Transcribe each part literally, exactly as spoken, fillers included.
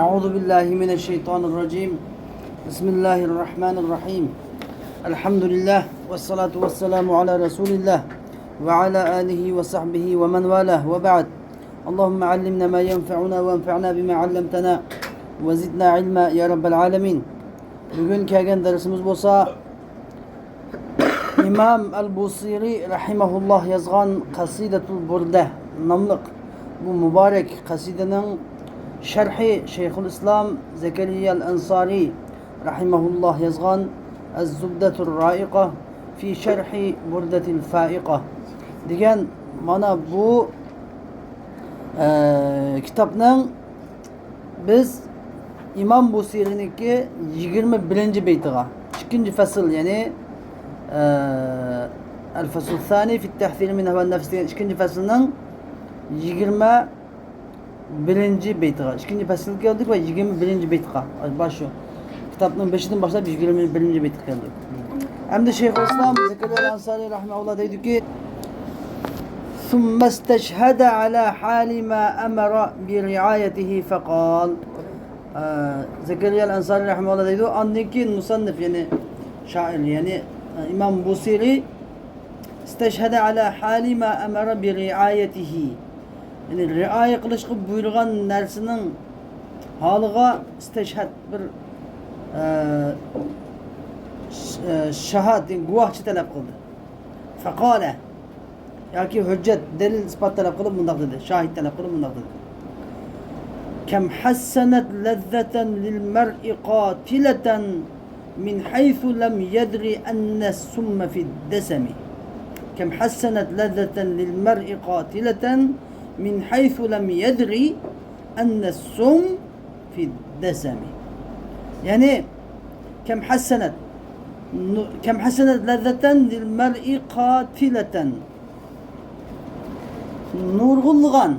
أعوذ بالله من الشيطان الرجيم. بسم الله الرحمن الرحيم. الحمد لله والصلاة والسلام على رسول الله وعلى آله وصحبه ومن والاه وبعد. اللهم علمنا ما ينفعنا وانفعنا بما علمتنا وزدنا علما يا رب العالمين. بۈگۈن كەلگەن دەرسىمىز بولسا ئىمام ئەل بۇسىرى رەھىمەھۇللاھ يازغان قەسىدەتۇل بۇردە ناملىق بۇ مۇبارەك قەسىدىنىڭ شەرھى شەيخۇل ئىسلام زەكەرىيە ئەل ئەنسارى رەھىمەھۇللاھ يازغان ئەز زۇبدەتۇر رائىقە فى شەرھى بۇردەتىل فائىقە دېگەن مانا بۇ ئە، كىتابنىڭ بىز ئىمام بۇسىرىنىڭكى يىگىرمە بىرىنچى بەيتىغا، ئىككىنچى پەسىل، يەنى، ئە، ئەل فەسلۇ سانى فىت تەھزىرى مىن ھەۋا نەفس دېگەن ئىككىنچى پەسىلنىڭ يىگىرمە بىرىنچى بەيتىغا، ئىككىنچى پەسىلگە كەلدۇق ۋە يىگىرمە بىرىنچى بەيتقا، باش شۇ. كىتابنىڭ بېشىدىن باشلاپ يىگىرمە بىرىنچى بەيتقا كەلدۇق. ئەمدى شەيخۇل ئىسلام زەكەرىيە ئەنسارى رەھىمەھۇللا دەيدۇكى، ثم استشهد على حال ما أمر برعايته فقال. ئە، زەكەرىيە ئەنسارى رەھىمەھۇللا دەيدۇ، ئاندىن كېيىن مۇسەننىپ، يەنى شائىر، يەنى، ئە، ئىمام بۇسىرى، استشهد على حال ما أمر برعايته، يەنى رىئايە قىلىشقا بۇيرۇغان نەرسىنىڭ ھالىغا ئىستەشھەد، بىر، ئە، ش-، ئە، شاھاد، يەنى گۇۋاھچى تەلەپ قىلدى. فقال، ياكى ھۆججەت، دەلىل، ئىسپات تەلەپ قىلىپ مۇنداق دېدى، شاھىد تەلەپ قىلىپ مۇنداق دېدى. كم حسنت لذة للمرء قاتلة من حيث لم يدر أن السم في الدسم. كم حسنت لذة للمرء قاتلة من حيث لم يدر أن السم في الدسم. يەنى، كم حسنت، نو-، كم حسنت لذة للمرء قاتلة. نۇرغۇنلىغان،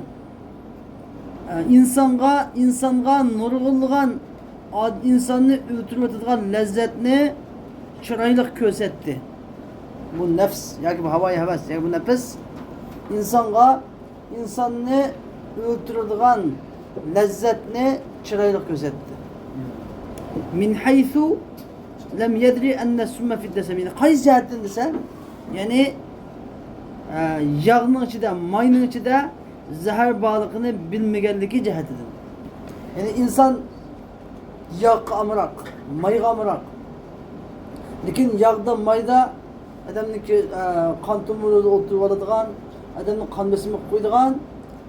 ئە، ئىنسانغا، ئىنسانغا نۇرغۇنلىغان ئاد-، ئىنساننى ئۆلتۈرۈۋېتىدىغان لەززەتنى چىرايلىق كۆرسەتتى. بۇ نەپس ياكى بۇ ھاۋايى ھەۋەس ياكى بۇ نەپس ئىنسانغا ئىنساننى ئۆلتۈرىدىغان لەززەتنى چىرايلىق كۆرسەتتى. من حيث لم يدر أن السم في الدسم. قايسى جەھەتتىن دېسە، يەنى، ئە، ياغنىڭ ئىچىدە، ماينىڭ ئىچىدە زەھەر بارلىقىنى بىلمىگەنلىكى جەھەتتىن. يەنى ئىنسان ياغقا ئامراق، مايغا ئامراق. لېكىن ياغدا، مايدا ئادەمنىڭكى، ئە، قان تومۇرىدا ئولتۇرۇۋالىدىغان، ئادەمنىڭ قان بېسىمىغا قويىدىغان،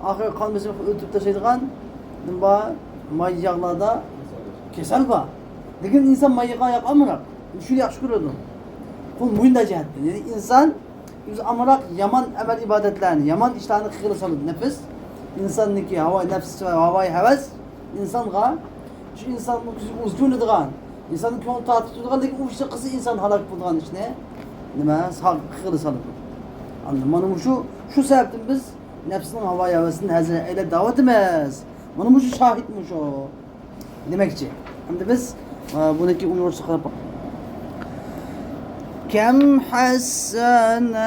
ئاخىرى قان بېسىمىنى ئۆلتۈرۈپ تاشلايدىغان نېمە بار؟ ماي ياغلاردا كېسەل بار. لېكىن ئىنسان مايغا ياق ئامراق. شۇنى ياخشى كۆرىدۇ. بۇ مۇنداق جەھەتتىن. يەنى ئىنسان ئۆزى ئامراق يامان ئەمەل-ئىبادەتلەرنى، يامان ئىشلارنى قىلغىلى سالىدۇ. نەپس، ئىنساننىڭكى ھاۋا، نەپس ۋە ھاۋايى ھەۋەس ئىنسانغا، شۇ ئىنساننىڭ كۆزىگە ئۇز كۆرۈنىدىغان، ئىنساننىڭ كۆڭلى تارتىپ تۇرىدىغان، لېكىن ئۇ ئىشنى قىلسا ئىنسان ھالاك بولىدىغان ئىشنى نېمە، سا-، قىلغىلى سالىدۇ. ئاندىن مانا مۇشۇ، شۇ سەۋەبتىن بىز نەپسنىڭ ھاۋايى ھەۋەسىنى ھەزرەت ئەيلەپ دەۋاتىمىز. مانا مۇشۇ شاھىت مۇشۇ. دېمەكچى. ئەمدى بىز، ئە، بۇنىڭكى ئۇيغۇرچىسىغا قاراپ باقايلى. كم حسنت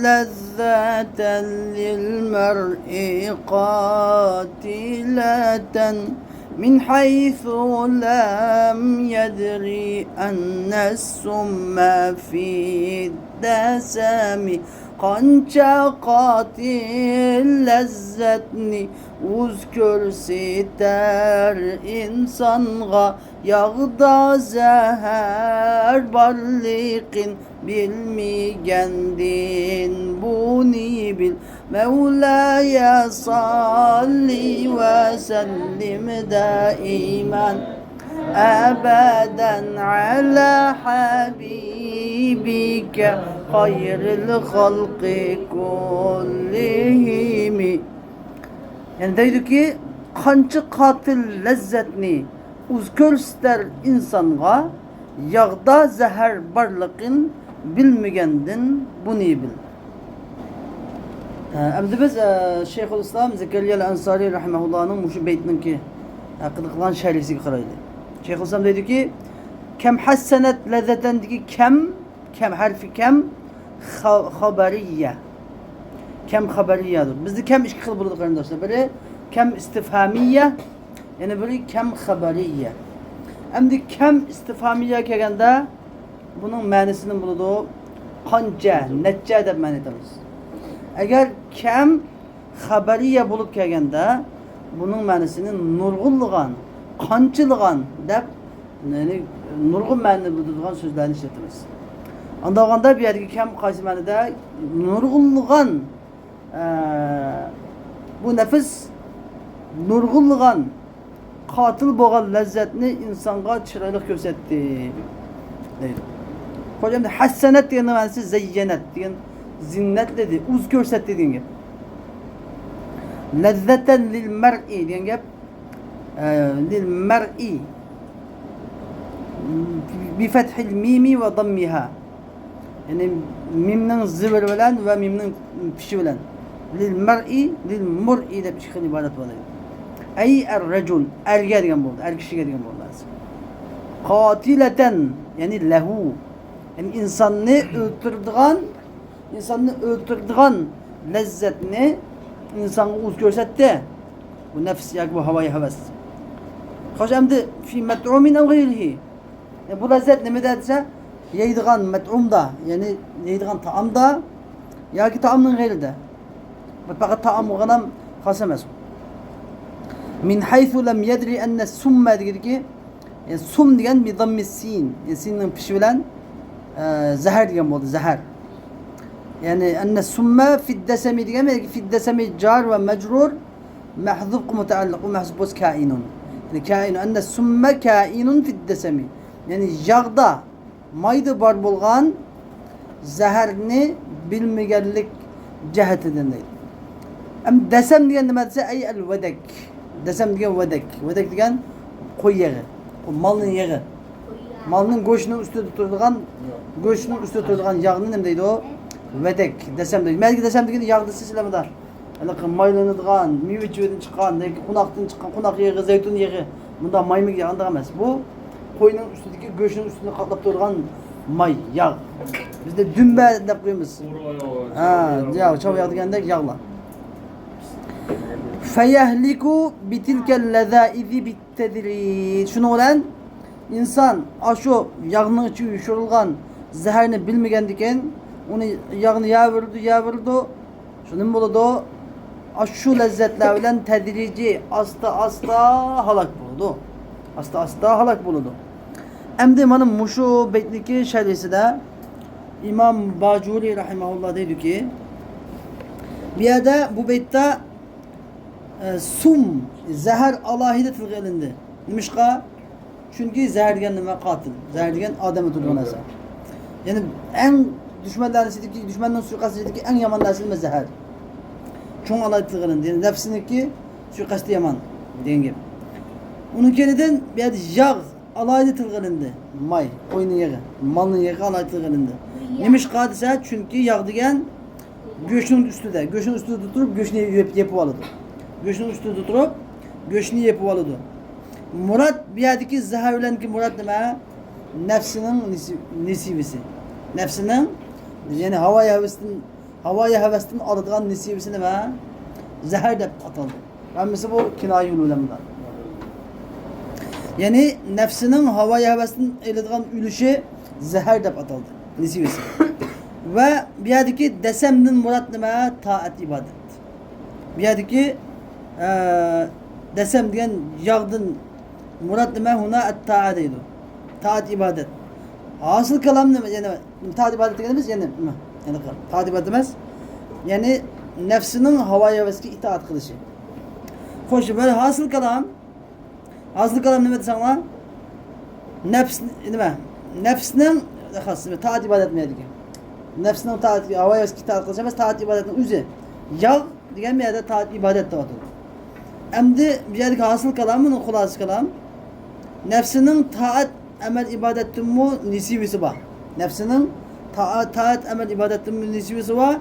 لذة للمرء قاتلة من حيث لم يدر أن السم في الدسم. قانچە قاتىل لەززەتنى ئۇز كۆرسىتەر ئىنسانغا، ياغدا زەھەر بارلىقىن بىلمىگەندىن بۇنى بىل. مولاي صل وسلم دائما أبدا على حبيبك خير الخلق كلهم. يەنى دەيدۇكى، قانچە قاتىل لەززەتنى ئۇز كۆرسىتەر ئىنسانغا، ياغدا زەھەر بارلىقىن بىلمىگەندىن بۇنى بىل. ئە، ئەمدى بىز، ئە، شەيخۇل ئىسلام زەكەرىيە ئەل ئەنسارى رەھىمەھۇللانىڭ مۇشۇ بەيتنىڭكى ھەققىدە قىلغان شەرھىسىگە قارايلى. شەيخۇل ئىسلام دەيدۇكى، كەم ھەسسەنەت لەززەتەندىكى كەم، كەم ھەرپى كەم، خا-، خەبەرىيە. كەم خەبەرىيەدۇر. بىزدە كەم ئىككى خىل بولىدۇ، قېرىنداشلار. بىرى كەم ئىستىفھامىيە، يەنە بىرى كەم خەبەرىيە. ئەمدى كەم ئىستىفھامىيە كەلگەندە بۇنىڭ مەنىسى نېمە بولىدۇ؟ قانچە، نەچچە دەپ مەنە ئېيتىمىز. ئەگەر كەم خەبەرىيە بولۇپ كەلگەندە بۇنىڭ مەنىسىنى نۇرغۇنلىغان، قانچىلىغان دەپ، يەنى نۇرغۇن مەنىنى بىلدۈرىدىغان سۆزلەرنى ئىشلىتىمىز. ئانداق بولغاندا بۇ يەردىكى كەم قايسى مەنىدە؟ نۇرغۇنلىغان، ئە، بۇ نەپس نۇرغۇنلىغان قاتىل بولغان لەززەتنى ئىنسانغا چىرايلىق كۆرسەتتى دەيدۇ. خوش، ئەمدى ھەسسەنەت دېگەننىڭ مەنىسى زەييەنەت دېگەن، زىننەتلىدى، ئۇز كۆرسەتتى دېگەن گەپ. لەززەتەن لىل مەرئى دېگەن گەپ، ئە، لىل مەرئى بىفەتھىل مىمى ۋە داممىھا. يەنى مىمنىڭ زىۋىرى بىلەن ۋە مىمنىڭ پېشى بىلەن. لىل مەرئى، لىل مۇرئى دەپ ئىككى خىل ئىبارەت بولىدۇ. ئەي ئەر رەجۇل، ئەرگە دېگەن بولدى، ئەر كىشىگە دېگەن بولدى. قاتىلەتەن، يەنى لەھۇ. يەنى ئىنساننى ئۆلتۈرىدىغان، ئىنساننى ئۆلتۈرىدىغان لەززەتنى ئىنسانغا ئۇز كۆرسەتتى. بۇ نەپس ياكى بۇ ھاۋايى ھەۋەس. خوش، ئەمدى فى مەتئۇمىن ئەۋ غەيرىھى. يا، بۇ لەززەت نېمىدە دېسە، يەيدىغان مەتئۇمدا، يەنى يەيدىغان تائامدا ياكى تائامنىڭ غەيرىدە. بۇ پەقەت تائام بولغان خاس ئەمەس. مىن ھەيسۇ لەم يەدرى ئەننە سۇممە دېگىنىكى، يەنى سۇم دېگەن بىزاممى سىن، يەنى سىننىڭ پېشى بىلەن، ئە، زەھەر دېگەن بولدى، زەھەر. يەنى ئەننە سۇممە فىددەسەمى دېگەن، يەنى فىددەسەمى جار ۋە مەجرۇر، مەھزۇفقا مۇتەئەللىق، ئۇ مەھزۇف بولسا كائىنۇن. يەنى كائىنۇن، ئەننە سۇممە كائىنۇن فىددەسەمى. يەنى ياغدا، مايدا بار بولغان زەھەرنى بىلمىگەنلىك جەھىتىدىن دەيدۇ. ئەمدى دەسەم دېگەن نېمە دېسە، ئەي ئەل ۋەدەك. دەسەم دېگەن ۋەدەك. ۋەدەك دېگەن قوي يېغى. مالنىڭ يېغى. مالنىڭ گۆشىنىڭ ئۈستىدە تۇرىدىغان، گۆشىنىڭ ئۈستىدە تۇرىدىغان ياغنى نېمە دەيدۇ؟ ۋەدەك. دەسەم دەيدۇ. مەنىكى دەسەم دېگەن ياغ دېسە سىلەر مۇنداق ھېلىقى مايلىنىدىغان، مېۋە-چېۋىدىن چىققان ياكى قوناقتىن چىققان، قوناق يېغى، زەيتۇن يېغى، مۇنداق مايمىك ياغ ئانداق ئەمەس. بۇ قوينىڭ ئۈستىدىكى، گۆشنىڭ ئۈستىنى قاپلاپ تۇرىدىغان ماي، ياغ. بىزدە دۈمبە دەپ قويىمىز. ھە، ياغ، چاۋ ياغ دېگەندەك ياغلار. فەيەھلىكۇ بىتىلكەل لەزائىزى بىتتەدرىج. شۇنىڭ بىلەن ئىنسان ئاشۇ ياغنىڭ ئىچىگە يوشۇرۇلغان زەھەرنى بىلمىگەندىكىن، ئۇنى، ياغنى يەۋېرىدۇ، يەۋېرىدۇ. شۇ نېمە بولىدۇ؟ ئاشۇ لەززەتلەر بىلەن تەدرىجىي، ئاستا-ئاستا ھالاك بولىدۇ. ئاستا-ئاستا ھالاك بولىدۇ. ئەمدى مانا مۇشۇ بەيتنىكى شەرھىسىدە ئىمام باجۇرى رەھىمەھۇللا دەيدۇكى، بۇ يەردە، بۇ بەيتتە، ئە، سۇم، زەھەر ئالاھىدە تىلغا ئېلىندى. نېمىشقا؟ چۈنكى زەھەر دېگەن نېمە؟ قاتىل. زەھەر دېگەن ئادەم ئۆلتۈرىدىغان نەرسە. يەنى ئەڭ دۈشمەنلەر ئىچىدىكى، دۈشمەننىڭ سۇيىقەستى ئىچىدىكى ئەڭ يامان نەرسە نېمە؟ زەھەر. چوڭ ئالاھىدە تىلغا ئېلىندى. يەنى نەپسىنىڭكى سۇيىقەستى يامان دېگەن گەپ. ئۇنىڭ كەينىدىن بۇ يەردە ياغ ئالاھىدە تىلغا ئېلىندى. ماي، قوينىڭ يېغى، مالنىڭ يېغى ئالاھىدە تىلغا ئېلىندى. نېمىشقا دېسە، چۈنكى ياغ دېگەن گۆشنىڭ ئۈستىدە، گۆشنىڭ ئۈستىدە تۇرۇپ گۆشنى يېپ-، يېپىۋالىدۇ. گۆشنىڭ ئۈستىدە تۇرۇپ گۆشنى يېپىۋالىدۇ. مۇراد بۇ يەردىكى زەھەر بىلەنكى مۇراد نېمە؟ نەپسىنىڭ نېسى-، نېسىۋىسى. نەپسىنىڭ، يەنى ھاۋايى ھەۋەستىن، ھاۋايى ھەۋەستىن ئالىدىغان نېسىۋىسى نېمە؟ زەھەر دەپ ئاتالدى. ھەممىسى بۇ كىنايە يولى بىلەن بۇلار. يەنى نەپسىنىڭ ھاۋايى ھەۋەستىن ئېلىدىغان ئۈلۈشى زەھەر دەپ ئاتالدى، نېسىۋىسى. ۋە بۇ يەردىكى دەسەمدىن مۇراد نېمە؟ تائەت، ئىبادەت. بۇ يەردىكى، ئە، دەسەم دېگەن ياغدىن مۇراد نېمە؟ ھۇنا ئەت-تائە دەيدۇ. تائەت، ئىبادەت. ھاسىل كالام نېمە؟ يەنە تائەت ئىبادەت دېگىنىمىز يەنە، يەنە تائەت ئىبادەت ئەمەس. يەنى نەپسىنىڭ ھاۋايى ھەۋەسكە ئىتائەت قىلىشى. خوش، بىر ھاسىل كالام. ھاسىل كالام نېمە دېسەڭلار؟ نەپس نېمە؟ نەپسنىڭ خاس، نېمە، تائەت ئىبادەت مەيدىكەن. نەپسنىڭ تائەت، ھاۋايى ھەۋەسكە ئىتائەت قىلىش ئەمەس، تائەت ئىبادەتنىڭ ئۆزى. ياغ دېگەن بۇ يەردە تائەت ئىبادەت دەۋاتىدۇ. ئەمدى بۇ يەردىكى ھاسىل كالام، بۇنىڭ خۇلاسە كالام. نەپسىنىڭ تائەت ئەمەل ئىبادەتتىنمۇ نېسىۋىسى بار. نەپسىنىڭ تائەت، تائەت ئەمەل ئىبادەتتىنمۇ نېسىۋىسى بار.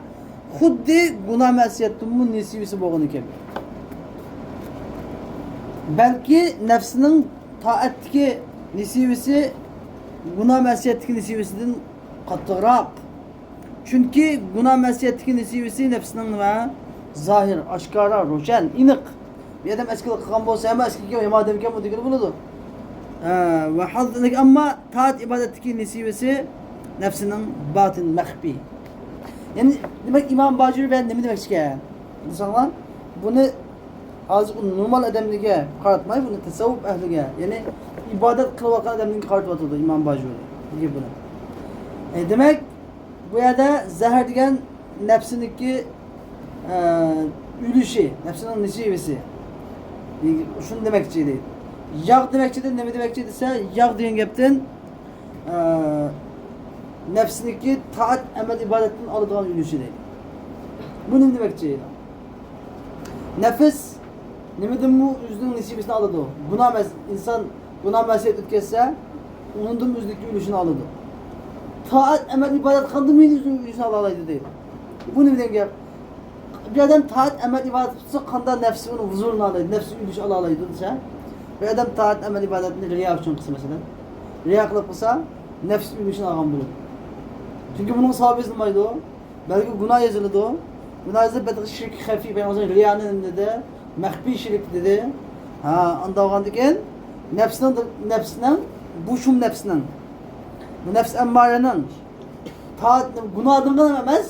خۇددى گۇناھ مەسىيەتتىنمۇ نېسىۋىسى بولغىنى كەبى. بەلكى نەپسىنىڭ تائەتتىكى نېسىۋىسى گۇناھ مەسىيەتتىكى نېسىۋىسىدىن قاتتىقراق. چۈنكى گۇناھ مەسىيەتتىكى نېسىۋىسى نەپسنىڭ نېمە؟ زاھىر، ئاشكارا، روشەن، ئېنىق. بىر ئادەم ئەسكىلىك قىلغان بولسا، ھەممە ئەسكىلىك يامان ئادەمكەن بۇ دېگىلى بولىدۇ. ھە، ۋە ھالىتىدىكى، ئەمما تائەت ئىبادەتتىكى نېسىۋىسى نەپسىنىڭ باتىن، مەخپىي. يەنى، دېمەك، ئىمام باجۇرى بىلەن نېمە دېمەكچىكەن دېسەڭلار، بۇنى ھازىر ئۇ نورمال ئادەملەرگە قاراتماي، بۇنى تەسەۋۋۇپ ئەھلىگە، يەنى ئىبادەت قىلىۋاتقان ئادەملەرگە قارىتىۋاتىدۇ ئىمام باجۇرى دېگەن بۇنى. ئە، دېمەك، بۇ يەردە زەھەر دېگەن نەپسىنىڭكى، ئە، ئۈلۈشى، نەپسىنىڭ نېسىۋىسى. شۇنى دېمەكچى دەيدۇ. ياغ دېمەكچىدىن نېمە دېمەكچى دېسە، ياغ دېگەن گەپتىن، ئە، نەپسىنىڭكى تائەت، ئەمەل، ئىبادەتتىن ئالىدىغان ئۈلۈشى دەيدۇ. بۇ نېمە دېمەكچى؟ نەپس نېمىدىنمۇ ئۆزىنىڭ نېسىۋىسىنى ئالىدۇ؟ گۇناھ مەس-، ئىنسان گۇناھ مەسىيەت ئۆتكەزسە، ئۇنىڭدىن ئۆزىنىڭكى ئۈلۈشىنى ئالىدۇ. تائەت، ئەمەل، ئىبادەت قاندىن مېنى ئۆزىنىڭ ئۈلۈشىنى ئالالايدۇ دەيدۇ. بۇ نېمە دېگەن گەپ؟ بىر ئادەم تائەت، ئەمەل، ئىبادەت قىلسا، قانداق نەپسى ئۇنىڭ ھۇزۇرىنى ئالالايدۇ، نەپسى ئۈلۈش ئالالايدۇ دېسە، بىر ئادەم تائەت، ئەمەل، ئىبادەتنى رىيا ئۈچۈن قىلسا، مەسىلەن، رىيا قىلىپ قىلسا، نەپسى ئۈلۈشىنى ئالغان بولىدۇ. چۈنكى بۇنىڭ ساۋابى يېتىلمايدۇ. بەلكى گۇناھ يېزىلىدۇ. گۇناھ يېزىلىپ، بەتقى شىرك خەفىي، پەيغەمبەر رىيانى نېمە دېدى؟ مەخپىي شىرك دېدى. ھا، ئانداق بولغاندىكىن نەپسىنىڭ، نەپسىنىڭ، بۇ شۇم نەپسىنىڭ، بۇ نەپس ئەممارەنىڭ تائەت، گۇناھتىنغىلا ئەمەس،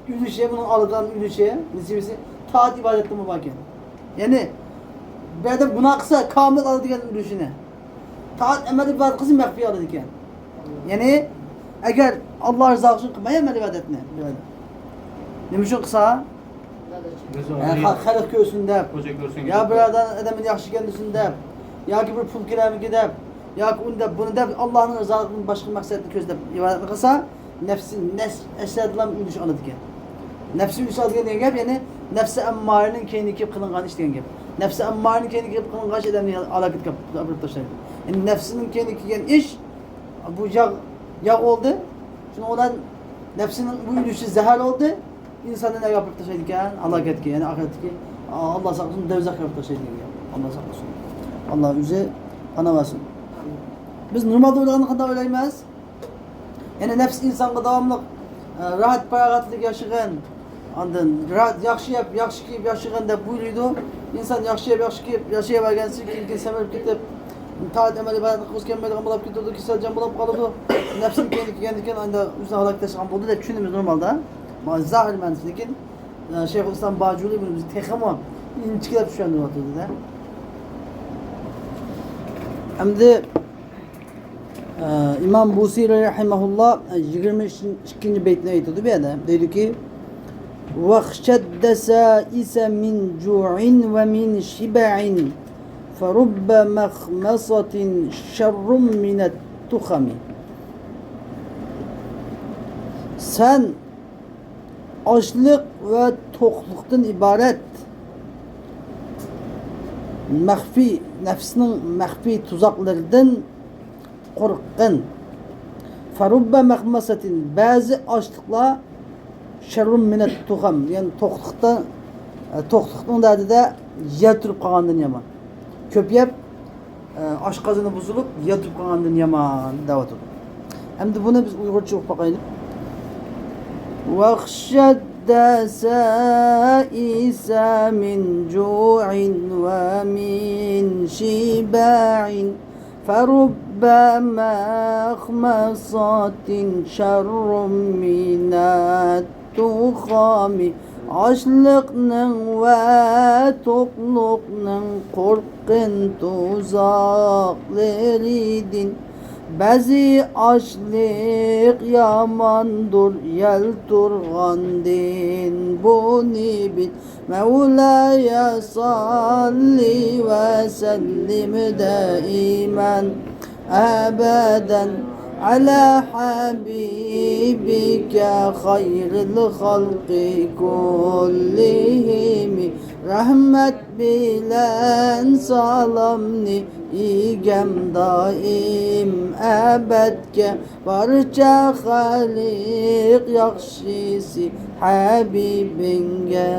ئۈلۈشى، بۇنىڭ ئالىدىغان ئۈلۈشى، نېسىۋىسى تائەت ئىبادەتتىنمۇ باركەن. يەنى، بىر ئادەم گۇناھ قىلسا، كامىل ئالىدىغان ئۈلۈشىنى. تائەت ئەمەل ئىبادەت قىلسا مەخپىي ئالىدىكەن. يەنى ئەگەر ئاللا رىزاسى ئۈچۈن قىلماي ئەمەل ئىبادەتنى. نېمە ئۈچۈن قىلسا؟ خەلق كۆرسۇن دەپ، يا بىر ئادەم مېنى ياخشى ئىكەن دېسۇن دەپ، ياكى بىر پۇل كېلەرمىكى دەپ، ياكى ئۇنى دەپ، بۇنى دەپ، ئاللانىڭ رىزالىقىدىن باشقا مەقسەتنى كۆزلەپ ئىبادەتنى قىلسا، نەپسى، نەس-، ئەسلىدىلا ئۈلۈش ئالىدىكەن. نەپسى ئۈلۈش ئالىدىكەن دېگەن گەپ، يەنى نەپسى ئەممارىنىڭ كەينىگە كېلىپ قىلىنغان ئىش دېگەن گەپ. نەپسى ئەممارىنىڭ كەينىگە كېلىپ قىلىنغان ئىش ئادەمنى ھالاكەتكە ئاپىرىپ تاشلايدۇ. يەنى نەپسىنىڭ كەينىگە كەلگەن ئىش، بۇ ياغ، ياغ بولدى. شۇنىڭ بىلەن نەپسىنىڭ بۇ ئۈلۈشى زەھەر بولدى. ئىنساننى نەگە ئاپىرىپ تاشلايدىكەن؟ ھالاكەتكە، يەنى ئاخىرەتتىكى، ئاللا ساقلىسۇن، دوزاخقا ئاپىرىپ تاشلايدىكەن. ئاللا ساقلىسۇن. ئاللا ئۆزى پانا بەرسۇن. بىز نورمالدا ئويلىغاندا قانداق ئويلايمىز؟ يەنى نەپس ئىنسانغا داۋاملىق، ئە، راھەت پاراغەتلىك ياشىغىن، ئاندىن راھەت، ياخشى يەپ، ياخشى كىيىپ ياشىغىن دەپ بۇيرۇيدۇ. ئىنسان ياخشى يەپ، ياخشى كىيىپ ياشىياۋەرگەنسېرى كېيىن، كېيىن سەمرىپ كېتىپ، تائەت ئەمەل ئىبادەت قىلغۇسى كەلمەيدىغان بولۇپ كېتىدۇ، كېسەلچان بولۇپ قالىدۇ. نەپسىنىڭ كەينىگە كەلگەندىن كېيىن ئاندىن ئۆزىنى ھالاك تاشلىغان بولدى دەپ چۈشىنىمىز نورمالدا. مانا زاھىر مەنىسى، لېكىن، ئە، شەيخۇل ئىسلام باجۇرى بۇنى بىزگە تېخىمۇ ئىنچىكىلەپ چۈشەندۈرۈۋاتىدۇ-دە. ئەمدى ئىمام بۇسىرى رەھىمەھۇللا يىگىرمە ئىككىنچى بەيتنى ئېيتىدۇ بۇ يەردە. دەيدۇكى، «ۋەخشەد دەسائىسە مىن جۇئىن ۋە مىن شىبەئىن، فەرۇببە مەخمەسەتىن شەررۇم مىنەت تۇخەمى.» سەن ئاچلىق ۋە توقلۇقتىن ئىبارەت مەخپىي، نەپسنىڭ مەخپىي تۇزاقلىرىدىن قورققىن. فەرۇببە مەخمەسەتىن، بەزى ئاچلىقلار شەررۇم مىنەت تۇخەم، يەنى توقلۇقتا، توقلۇقنىڭ دەردىدە يەر تۇرۇپ قالغاندىن يامان. كۆپ يەپ، ئاشقازىنى بۇزۇلۇپ، ياتىپ قالغاندىن يامان دەۋاتىدۇ. ئەمدى بۇنى بىز ئۇيغۇرچە ئوقۇپ باقايلى. واخشى الدسائس من جوع ومن شباع، فرب مخمصة شر من التخم. ئاچلىقنىڭ ۋە توقلۇقنىڭ قورققىن تۇزاقلىرىدىن. بەزى ئاچلىق ياماندۇر يەل تۇرغاندىن بۇنى بىل. مولاي صل وسلم دائما أبدا على حبيبك خير الخلق كلهم. رەھمەت بىلەن سالامنى ئىگەم دائىم ئەبەدكە، بارچە خەلق ياخشىسى ھەبىبىڭگە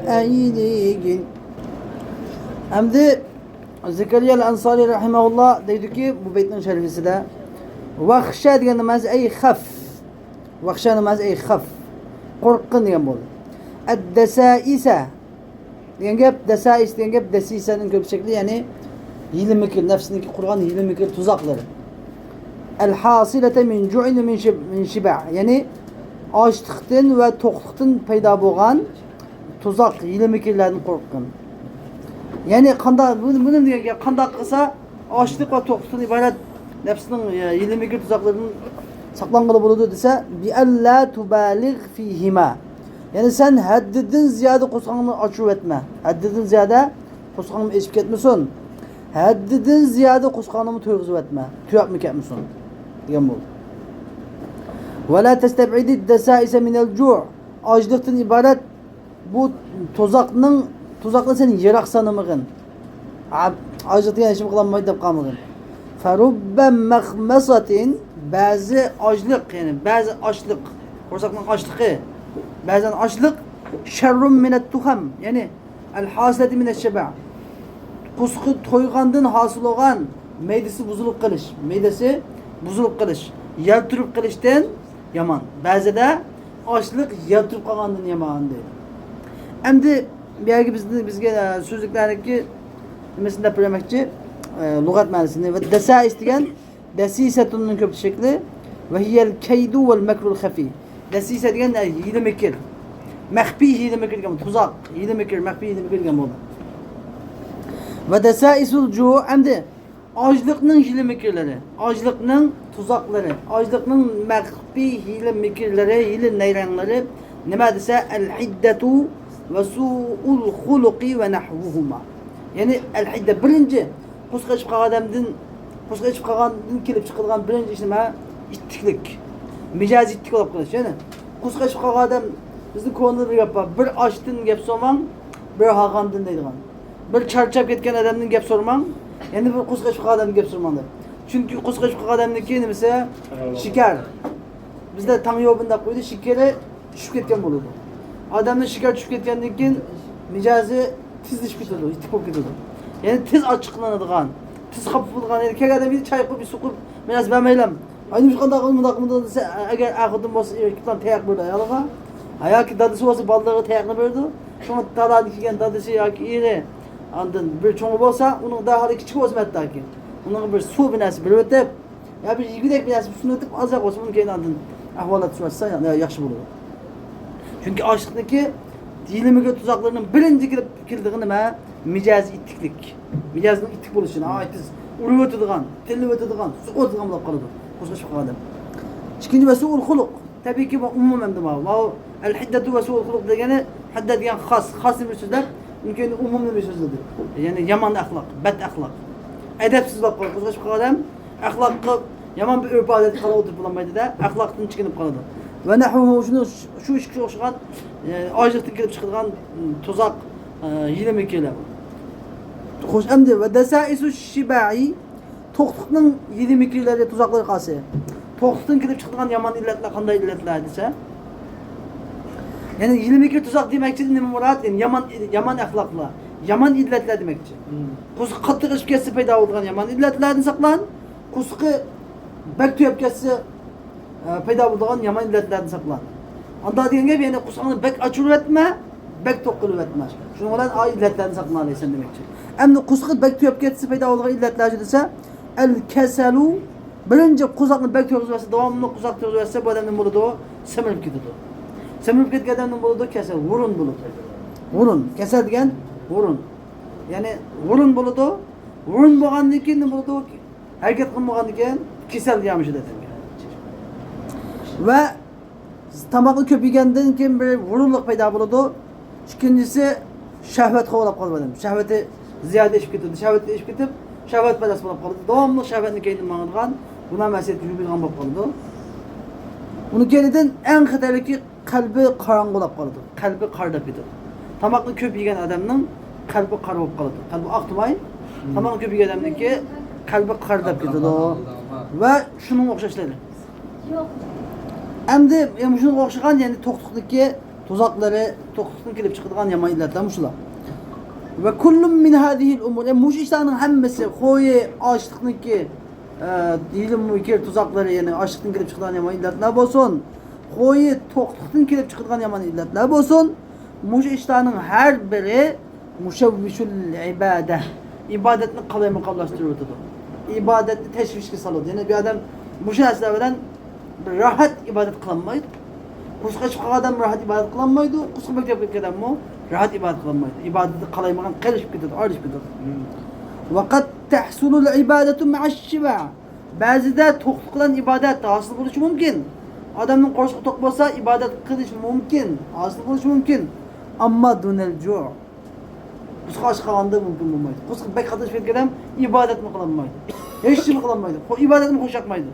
ئەيلىگىن. ئەمدى زەكەرىيا ئەنسارى رەھىمەھۇللا دەيدۇكى، بۇ بەيتنىڭ شەرھىسىدە، ۋەخشە دېگەن مەنىسى ئەي خەف. ۋەخشە مەنىسى ئەي خەف. قورققىن دېگەن بولدى. ئەددەسائىسە. دېگەن گەپ، دەسائىس دېگەن گەپ، دەسىسەنىڭ كۆپ شەكلى، يەنى ھىيلە-مىكىر، نەپسىنىڭكى قۇرغان ھىيلە-مىكىر تۇزاقلىرى. ئەل ھاسىلەتە مىن جۇئىن مىن شىب-، مىن شىبە. يەنى ئاچلىقتىن ۋە توقلۇقتىن پەيدا بولغان تۇزاق، ھىيلە-مىكىرلەردىن قورققىن. يەنى قانداق، بۇنى، بۇنى دېگەن گەپ، قانداق قىلسا ئاچلىق ۋە توقلۇقتىن ئىبارەت نەپسىنىڭ، ئە، ھىيلە-مىكىر تۇزاقلىرىدىن ساقلانغىلى بولىدۇ دېسە، بىئەللا تۇبالىغ فىھىما. يەنى سەن ھەددىدىن زىيادە قورسىقىڭنى ئاچۇرۇۋەتمە. ھەددىدىن زىيادە قورسىقىڭنى ئېچىپ كەتمىسۇن. ھەددىدىن زىيادە قورسىقىڭنى تويغۇزۇۋەتمە. تۈگەپمۇ كەتمىسۇن دېگەن بولدى. ۋەلا تەستەبئىدىد دەسائىسە مىنەل جۇ. ئاچلىقتىن ئىبارەت بۇ تۇزاقنىڭ، تۇزاقنى سەن يىراق سانىمىغىن. ئا-، ئاچلىق دېگەن ھېچنېمە قىلالمايدۇ دەپ قالمىغىن. فەرۇببە مەخمەساتىن، بەزى ئاچلىق، يەنى بەزى ئاچلىق، قورساقنىڭ ئاچلىقى، بەزەن ئاچلىق، شەررۇم مىنەت تۇخەم، يەنى ئەل ھاسىلەتى مىنەت شەبە. قورسىقى تويغاندىن ھاسىل بولغان مەيدىسى بۇزۇلۇپ قېلىش، مەيدىسى بۇزۇلۇپ قېلىش، يەلتۈرۈپ قېلىشتىن يامان. بەزىدە ئاچلىق يەلتۈرۈپ قالغاندىن يامان دەيدۇ. ئەمدى بۇ يەرگە بىزنى، بىزگە، ئە، سۆزلۈكلەرنىڭكى نېمىسىنى دەپ بەرمەكچى، ئە، لۇغەت مەنىسىنى. ۋە دەسائىس دېگەن دەسىسەتۇننىڭ كۆپ شەكلى. ۋە ھىيەل كەيدۇ ۋەل مەكرۇل خەفىي. دەسىسە دېگەن، ئە، ھىيلە-مىكىر. مەخپىي ھىيلە-مىكىر دېگەن، تۇزاق، ھىيلە-مىكىر، مەخپىي ھىيلە-مىكىر دېگەن بولدى. ۋە دەسائىسۇل جۇ، ئەمدى ئاچلىقنىڭ ھىيلە-مىكىرلىرى، ئاچلىقنىڭ تۇزاقلىرى، ئاچلىقنىڭ مەخپىي ھىيلە-مىكىرلىرى، ھىيلە-نەيرەڭلىرى نېمە دېسە، ئەل ھىددەتۇ ۋە سۇئۇل خۇلۇقى ۋە نەھۋۇھۇما. يەنى ئەل ھىددە، بىرىنچى، قورسىقى ئېچىپ قالغان ئادەمدىن، قورسىقى ئېچىپ قالغاندىن كېلىپ چىقىدىغان بىرىنچى ئىش نېمە؟ ئىتتىكلىك. مىجەزى ئىتتىك بولۇپ قېلىش. يەنى قورسىقى ئېچىپ قالغان ئادەم، بىزنىڭ كونىدا بىر گەپ بار، بىر ئاچتىن گەپ سورىماڭ، بىر ھاغاندىن دەيدىغان. بىر چارچاپ كەتكەن ئادەمدىن گەپ سورىماڭ، يەنە بىر قورسىقى ئېچىپ قالغان ئادەمدىن گەپ سورىماڭ دەپ. چۈنكى قورسىقى ئېچىپ قالغان ئادەمنىڭكى نېمىسى؟ شېكەر. بىزدە تاڭ يوبىن دەپ قويدى، شېكىرى چۈشۈپ كەتكەن بولىدۇ. ئادەمنىڭ شېكەر چۈشۈپ كەتكەندىن كېيىن مىجەزى تېزلىشىپ كېتىدۇ، يېتىك بولۇپ كېتىدۇ. يەنى تېز ئاچچىقلىنىدىغان، تېز خاپا بولىدىغان، يەنى كەلگەن ئادەمگە چاي قۇيۇپ، سۇ قۇيۇپ، بىر نەرسە بەرمەيلەم. ئاينى مۇشۇنداق، مۇنداق، مۇنداق دېسە، ئەگەر ئەر خوتۇن بولسا، ئېرى تالاق بېرىدۇ ئايالىغا. ھە، ياكى دادىسى بولسا، بالىلىرىغا تاياقنى بېرىدۇ. شۇڭا تالاقتىن كېلگەن دادىسى ياكى ئېرى ئاندىن بىر چوڭى بولسا، ئۇنىڭ دەرھال كىچىكى بولسا ھەتتاكى، ئۇنىڭغا بىر سۇ بىر نەرسە بېرىۋېتىپ، يا بىر يېگۈدەك بىر نەرسە سۇنۇۋېتىپ، ئازراق بولسا ئۇنى كېيىن ئاندىن ئەھۋالات سوراشسا يا-، ياخشى بولىدۇ. چۈنكى ئاچلىقنىڭكى ھىيلە-مىكىر تۇزاقلىرىنىڭ بىرىنچى كېلىپ، كېلىدىغىنى نېمە؟ مىجەزى ئىتتىكلىك. مىجەزنىڭ ئىتتىك بولۇشى، ناھايىتى تېز ئۇرۇۋېتىدىغان، تىللىۋېتىدىغان، سوقۇۋېتىدىغان بولۇپ قالىدۇ. قورسىقى ئېچىپ قالغان ئادەم. ئىككىنچى، ۋە سۇئۇل خۇلۇق. تەبىئىيكى، بۇ ئومۇم ئەمدى ماۋۇ. ماۋۇ ئەل ھىددەتۇ ۋە سۇئۇل خۇلۇق دېگىنى، ھىددە دېگەن خاس، خاس نېمىنى سۆزلەپ، ئۇنىڭ كەينىدە ئومۇم نېمىنى سۆزلىدى؟ يەنى يامان ئەخلاق، بەد ئەخلاق. ئەدەپسىز بولۇپ قالغان، قورسىقى ئېچىپ قالغان ئادەم ئەخلاققا يامان بىر ئۆرپ-ئادەتكە قاراپ ئولتۇرۇپ بولالمايدۇ-دە، ئەخلاقتىن چېكىنىپ قالىدۇ. ۋە نەھۋۇھۇ، شۇنى، شۇ ئىشقا ئوخشىغان، ئە، ئاچلىقتىن كېلىپ چىقىدىغان، م، تۇزاق، ئە، ھىيلە-مىكىرلەر بار. خوش، ئەمدى ۋە دەسائىسۇ شىبەئى، توقلۇقنىڭ ھىيلە-مىكىرلىرى، تۇزاقلىرى قايسى؟ توقلۇقتىن كېلىپ چىقىدىغان يامان ئىللەتلەر قانداق ئىللەتلەر دېسە؟ يەنى ھىيلە-مىكىر تۇزاق دېمەكچىدىن نېمە مۇراد؟ يەنى يامان، يامان ئەخلاقلار، يامان ئىللەتلەر دېمەكچى. قورسىقى قاتتىق ئېچىپ كەتسە پەيدا بولىدىغان يامان ئىللەتلەردىن ساقلان. قورسىقى بەك تۈگەپ كەتسە، ئە، پەيدا بولىدىغان يامان ئىللەتلەردىن ساقلان. ئاندا دېگەن گەپ، يەنى قورسىقىڭنى بەك ئاچۇرۇۋەتمە، بەك توق قىلىۋەتمە. شۇنىڭ بىلەن ئا ئىللەتلەردىن ساقلىنالايسەن دېمەكچى. ئەمدى قورسىقى بەك تۈگەپ كەتسە پەيدا بولىدىغان ئىللەتلەر دېسە، ئەل كەسەلۇ، بىرىنچى قورساقنى بەك تويغۇزۇۋەتسە، داۋاملىق قورساق تويغۇزۇۋەتسە، بۇ ئادەم نېمە بولىدۇ؟ سېمىرىپ كېتىدۇ. سېمىرىپ كەتكەن ئادەم نېمە بولىدۇ؟ كەسەل، ھۇرۇن بولىدۇ. ھۇرۇن، كەسەل دېگەن ھۇرۇن. يەنى ھۇرۇن بولىدۇ. ھۇرۇن بولغاندىن كېيىن نېمە بولىدۇ؟ ھەرىكەت قىلمىغاندىن كېيىن كېسەل يامىشىدۇ ئادەمگە. ۋە تاماقنى كۆپ يېگەندىن كېيىن بىر ھۇرۇنلۇق پەيدا بولىدۇ. ئىككىنچىسى، شەھۋەت قوغلاپ قالىدۇ ئادەم. شەھۋىتى زىيادە ئېشىپ كېتىدۇ. شەھۋەتى ئېشىپ كېتىپ، شەھۋەت پەيداسى بولۇپ قالىدۇ. داۋاملىق شەھۋەتنىڭ كەينىدىن ماڭىدىغان، گۇناھ مەسىيەتكە يۈرىدىغان بولۇپ قالىدۇ. ئۇنىڭ كەينىدىن ئەڭ خەتەرلىكى، قەلبى قاراڭغۇلاپ قالىدۇ. قەلبى قارىداپ كېتىدۇ. تاماقنى كۆپ يېگەن ئادەمنىڭ قەلبى قارا بولۇپ قالىدۇ. قەلبى ئاقتىماي، تاماقنى كۆپ يېگەن ئادەمنىڭكى قەلبى قارىداپ كېتىدۇ. ۋە شۇنىڭغا ئوخشاشلىرى. ئەمدى، يەنە مۇشۇنىڭغا ئوخشىغان، يەنى توقلۇقنىڭكى تۇزاقلىرى، توقلۇقتىن كېلىپ چىقىدىغان يامان ئىللەتلەر مۇشۇلار. ۋە كۇللۇم مىن ھازىھىل ئۇمۇر. يەنى مۇشۇ ئىشلارنىڭ ھەممىسى، خويى ئاچلىقنىڭكى، ئە، ھىيلە-مىكىر تۇزاقلىرى، يەنى ئاچلىقتىن كېلىپ چىقىدىغان يامان ئىللەتلەر بولسۇن، خويى توقلۇقتىن كېلىپ چىقىدىغان يامان ئىللەتلەر بولسۇن، مۇشۇ ئىشلارنىڭ ھەر بىرى مشوش العبادة، ئىبادەتنى قالايمىقانلاشتۇرۇۋېتىدۇ. ئىبادەتنى تەشۋىشكە سالىدۇ. يەنى بىر ئادەم مۇشۇ نەرسىلەر بىلەن بىر راھەت ئىبادەت قىلالمايدۇ. قۇرسىقى ئېچىپ قالغان ئادەم راھەت ئىبادەت قىلالمايدۇ. قۇرسىقى بەك توپ كەتكەن ئادەممۇ راھەت ئىبادەت قىلالمايدۇ. ئىبادىتى قالايمىقان، قېلىشىپ كېتىدۇ، ئايرىلىشىپ كېتىدۇ. وقد تحصل العبادة مع الشبع. بەزىدە توقلۇق بىلەن ئىبادەت ھاسىل بولۇشى مۇمكىن. ئادەمنىڭ قورسىقى توق بولسا، ئىبادەت قىلىش مۇمكىن، ھاسىل بولۇشى مۇمكىن. ئەمما دۇنەل جۇ. قۇرسىقى ئاچ قالغاندا مۇمكىن بولمايدۇ. قۇرسىقى بەك قاتنىشىپ كەتكەن ئادەم ئىبادەتمۇ قىلالمايدۇ. ھېچ نېمە قىلالمايدۇ. خو-، ئىبادەتمۇ خۇش ياقمايدۇ.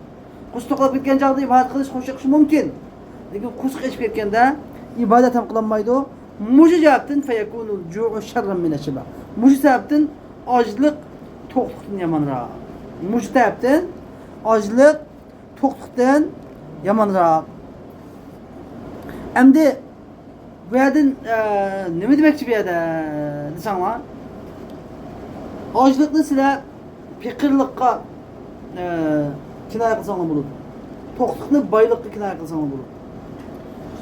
قۇرسىقى توقلاپ كەتكەن چاغدا ئىبادەت قىلىش خۇش يېقىشى مۇمكىن. لېكىن قۇرسىقى ئېچىپ كەتكەندە ئىبادەت ھەم قىلالمايدۇ. مۇشۇ جەھەتتىن فيكون الجوع شرا من الشبع. مۇشۇ سەۋەبتىن ئاچلىق توقلۇقتىن يامانراق. مۇشۇ سەۋەبتىن ئاچلىق توقلۇقتىن يامانراق. ئەمدى بۇ يەردىن، ئە، نېمە دېمەكچى بۇ يەردە دېسەڭلار، ئاچلىقنى سىلەر پېقىرلىققا، ئە، كىنايە قىلساڭلار بولىدۇ. توقلۇقنى بايلىققا كىنايە قىلساڭلار بولىدۇ.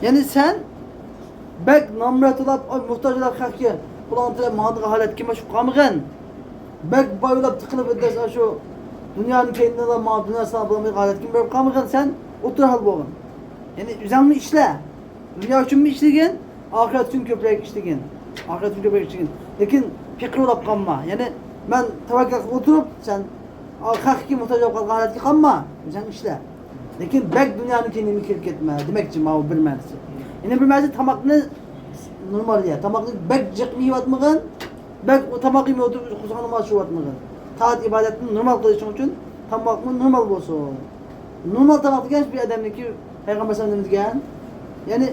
يەنى سەن بەك نامرات بولاپ، ئاي، موھتاج بولاپ خەقكە پۇلان تىلەپ ماڭىدىغان ھالەتكە مانا شۇ قالمىغىن. بەك باي بولاپ تىقىلىپ ئۆتەس، شۇ دۇنيانىڭ كەينىدىلا ماڭا دۇنيا ساڭا بولمايدىغان ھالەتكە بېرىپ قالمىغىن، سەن ئوتتۇرا ھال بولغىن. يەنى ئۆزۈڭمۇ ئىشلە. دۇنيا ئۈچۈنمۇ ئىشلىگىن، ئاخىرەت ئۈچۈن كۆپرەك ئىشلىگىن. ئاخىرەت ئۈچۈن كۆپرەك ئىشلىگىن. لېكىن پېقىر بولاپ قالما. يەنى مەن تەۋەككۈل قىلىپ ئولتۇرۇپ، سەن خەقكە موھتاج بولۇپ قالغان ھالەتكە قالما. ئۆزۈڭ ئىشلە. لېكىن بەك دۇنيانىڭ كەينىگە كىرىپ كەتمە دېمەكچى، ماۋۇ بىر مەنىسى. يەنە بىر مەنىسى تاماقنى نورمال يە. تاماقنى بەك جىق يەۋاتمىغىن، بەك ئۇ تاماق يېمەي ئولتۇرۇپ قورسىقىڭنى ئاچۇرۇۋاتمىغىن. تائەت ئىبادەتنى نورمال قىلىشىڭ ئۈچۈن تاماقمۇ نورمال بولسۇن. نورمال تاماق دېگەن بىر ئادەمنىڭكى پەيغەمبەر ئەلەيھىسسالام نېمە دېگەن؟ يەنى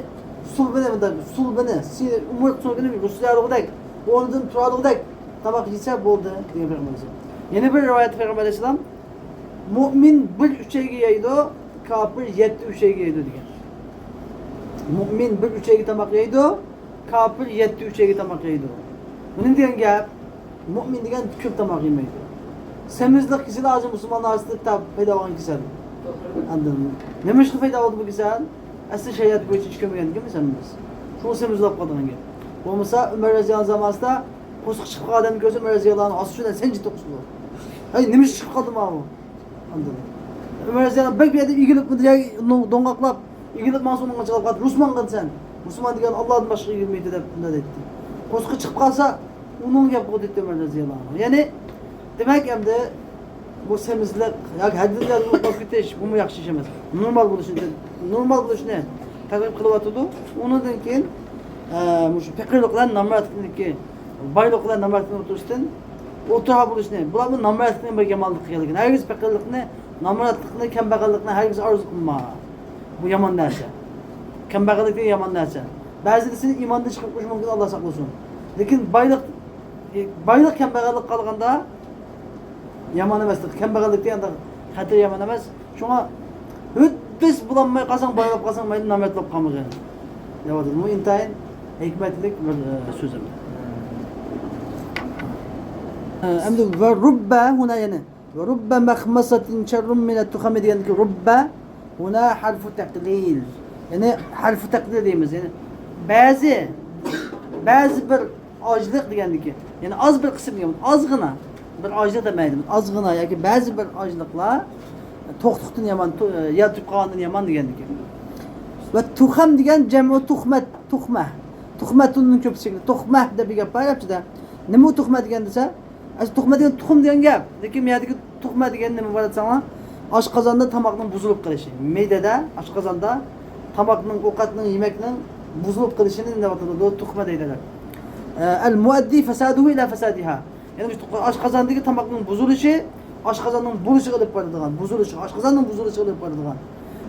سۇلبىنى، مۇنداق سۇلبىنى، سېنى ئومۇرتقا سۆڭىكىنى رۇسلارلىقىدەك، ئورنىدىن تۇرالىقىدەك تاماق يېسە بولدى دېگەن پەيغەمبەر ئەلەيھىسسالام. يەنە بىر رىۋايەتتە پەيغەمبەر ئەلەيھىسسالام، مۇئمىن بىر ئۈچەيگە يەيدۇ، كاپىر يەتتە ئۈچەيگە يەيدۇ دېگەن. مۇئمىن بىر ئۈچەيگە تاماق يەيدۇ، كاپىر يەتتە ئۈچەيگە تاماق يەيدۇ. بۇ نېمە دېگەن گەپ؟ مۇئمىن دېگەن كۆپ تاماق يېمەيدۇ. سېمىزلىق كېسىلى ھازىر مۇسۇلمانلار ئارىسىدا تاپ پەيدا بولغان كېسەل. ئاندىن نېمە ئۈچۈن پەيدا بولدى بۇ كېسەل؟ ئەسلى شەرىئەت بويىچە ئىچ كۆرمىگەن ئىكەنمىز ھەممىمىز. شۇڭا سېمىزلاپ قالىدىغان گەپ. بولمىسا ئۆمەر رەزىياللاھۇ زامانىسىدا قورسىقى چىقىپ قالغان ئادەمنى كۆرسە، ئۆمەر رەزىياللاھۇ ئانھۇ ئاستى شۇنداق سەنجىپ توقۇسىدۇ. ھەي، نېمە ئىش چىقىپ قالدى ماۋۇ؟ ئاندىن ئۆمەر رەزىياللاھۇ ئانھۇ بەك بىر يەردە ئېگىلىپ، بۇ يەرگە دوڭغاقلاپ ئېگىلىپ ماڭسا، ئۇنىڭغا چىقىپ قالدى. مۇسۇلمانغىن سەن. مۇسۇلمان دېگەن ئاللادىن باشقىغا ئېگىلمەيدۇ دەپ بۇنداق دەيتتى. قورسىقى چىقىپ قالسا، ئۇنىڭ گەپ قىلدى ئۆمەر رەزىياللاھۇ ئانھۇ. يەنى، دېمەك، ئەمدى بۇ سېمىزلىق ياكى ھەددىدىن زىيادە بولۇپ قېلىپ كېتىش، بۇمۇ ياخشى ئىش ئەمەس. نورمال بولۇشنى، نورمال بولۇشنى تەرغىب قىلىۋاتىدۇ. ئۇنىڭدىن كېيىن، ئە، مۇشۇ پېقىرلىق بىلەن نامراتلىقنىڭكى، بايلىق بىلەن نامراتلىقنىڭ ئوتتۇرىسىدىن ئوتتۇرا بولۇشنى، بۇلارمۇ نامراتلىقنىڭ بىر يامانلىقى ئىكەنلىكىنى، ھەرگىز پېقىرلىقنى، نامراتلىقنى، كەمبەغەللىكنى ھەرگىز ئارزۇ قىلما. بۇ يامان نەرسە. كەمبەغەللىك دېگەن يامان نەرسە. بەزىدە سېنى ئىماندىن چىقىرىپ قويۇشى مۇمكىن، ئاللا ساقلىسۇن. لېكىن بايلىق، بايلىق كەمبەغەللىك قالغاندا يامان ئەمەس. كەمبەغەللىك دېگەن خەتەر يامان ئەمەس. شۇڭا ھۆددىس بولالماي قالساڭ، بايلاپ قالساڭ، مەيلى نامرات بولۇپ قالمىغىن دەۋاتىدۇ. بۇ ئىنتايىن ھېكمەتلىك بىر، ئە، سۆز ئەمدى. ئە، ئەمدى ۋە رۇببە ھۇنا يەنە. ۋە رۇببە مەخمەسەتىن شەررۇن مىنەت تۇخەمى دېگەندىكى رۇببە ھۇنا ھەرفۇ تەقلىل. يەنى ھەرفۇ تەقلىل دەيمىز. يەنى بەزى، بەزى بىر ئاچلىق دېگەندىكى، يەنى ئاز بىر قىسىم دېگەن، ئازغىنا بىر ئاچلىق دېمەيدۇ. ئازغىنا ياكى بەزى بىر ئاچلىقلار توقلۇقتىن يامان، تو-، يەل تۇتۇپ قالغاندىن يامان دېگەندىكى. ۋە تۇخەم دېگەن جەمۇ تۇخمەت، تۇخمە. تۇخمەتۇننىڭ كۆپىسى شەكلى. تۇخمە دەپ بىر گەپ بار ئەرەبچىدە. نېمە ئۇ تۇخمە دېگەن دېسە، ئەسلى تۇخمە دېگەن تۇخۇم دېگەن گەپ. لېكىن بۇ يەردىكى تۇخمە دېگەن نېمە بار دېسەڭلار، ئاشقازاندا تاماقنىڭ بۇزۇلۇپ قېلىشى. مەيدەدە، ئاشقازاندا تاماقنىڭ، ئوقەتنىڭ، يېمەكنىڭ بۇزۇلۇپ قېلىشىنى نېمە دەۋاتىدۇ؟ تۇخمە دەيدۇ. ئەل مۇئەددى فەسادۇھۇ ئىلە فەسادىھا. يەنى مۇشۇ ئاشقازاندىكى تاماقنىڭ بۇزۇلۇشى ئاشقازاننىڭ بۇزۇلۇشىغا ئېلىپ بارىدىغان، بۇزۇلۇشى، ئاشقازاننىڭ بۇزۇلۇشىغا ئېلىپ بارىدىغان.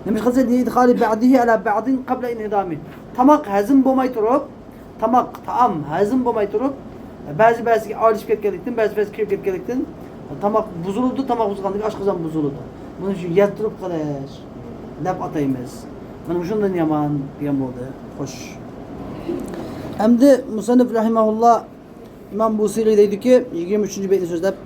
نېمىشقا دېسە، لىئىدخالى بەئدىھى ئەلا بەئدىن قەبلە ئىنھىدامى. تاماق ھەزىم بولماي تۇرۇپ، تاماق، تائام ھەزىم بولماي تۇرۇپ، بەزى بىرسىگە ئايرىلىشىپ كەتكەنلىكتىن، بەزى بىرسىگە كىرىپ كەتكەنلىكتىن تاماق بۇزۇلىدۇ، تاماق بۇزۇلغاندىن كېيىن ئاشقازان بۇزۇلىدۇ. بۇنى شۇ يەتتۈرۈپ قېلىش دەپ ئاتايمىز. مانا مۇشۇندىن يامان دېگەن بولدى. خوش. ئەمدى مۇسەننىپ رەھىمەھۇللا ئىمام بۇسىرى دەيدۇكى، يىگىرمە ئۈچىنچى بەيتنى سۆزلەپ،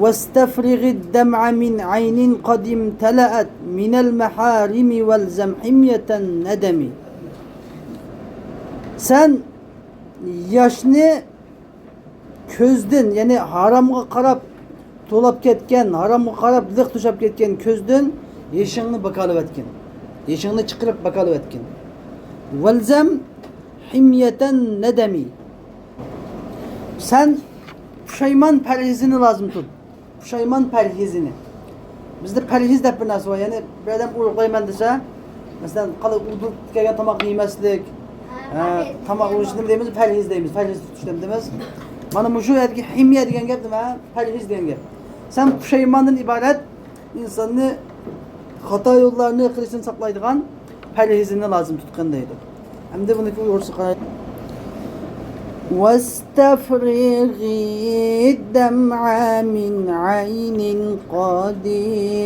«واستفرغ الدمع من عين قد امتلأت من المحارم والزم حمية الندم.» سەن ياشنى كۆزدىن، يەنى ھارامغا قاراپ تولاپ كەتكەن، ھارامغا قاراپ لىق توشاپ كەتكەن كۆزدىن يېشىڭنى باكالىۋەتكىن. يېشىڭنى چىقىرىپ باكالىۋەتكىن. ۋەلزەم ھىميەتەن نەدەمى. سەن پۇشايمان پەرھىزىنى لازىم تۇت. پۇشايمان پەرھىزىنى. بىزدە پەرھىز دەپ بىر نەرسە بار. يەنى بىر ئادەم ئۇرۇقلايمەن دېسە، مەسىلەن، قالاي ئۇدۇل كەلگەن تاماقنى يېمەسلىك. ھە، ھە، پەرھىز. تاماق ئۇرۇش نېمە دەيمىز؟ پەرھىز دەيمىز. پەرھىز تۇتۇش دەيمىز. مانا مۇشۇ يەردىكى ھىميە دېگەن گەپ نېمە؟ پەرھىز دېگەن گەپ. سەن پۇشايماندىن ئىبارەت ئىنساننى خاتا يوللارنى قىلىشتىن ساقلايدىغان پەرھىزىنى لازىم تۇتقىن دەيدۇ. ئەمدى بۇنىڭكى ئۇيغۇرچىسى قارايلى. واستفرغ الدمع من عين قد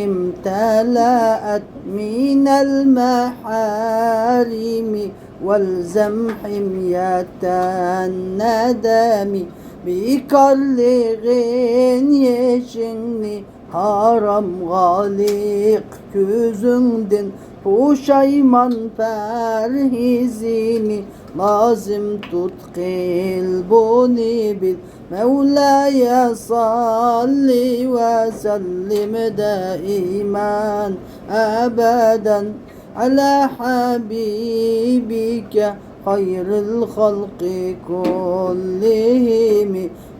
امتلأت من المحارم والزم حمية الندم. بىكارلىغىن يېشىڭنى ھارامغا لىق كۆزۈڭدىن، پۇشايمان پەرھىزىنى لازىم تۇت، قىل بۇنى بىل. مولاي صل وسلم دائما أبدا على حبيبك خير الخلق كلهم.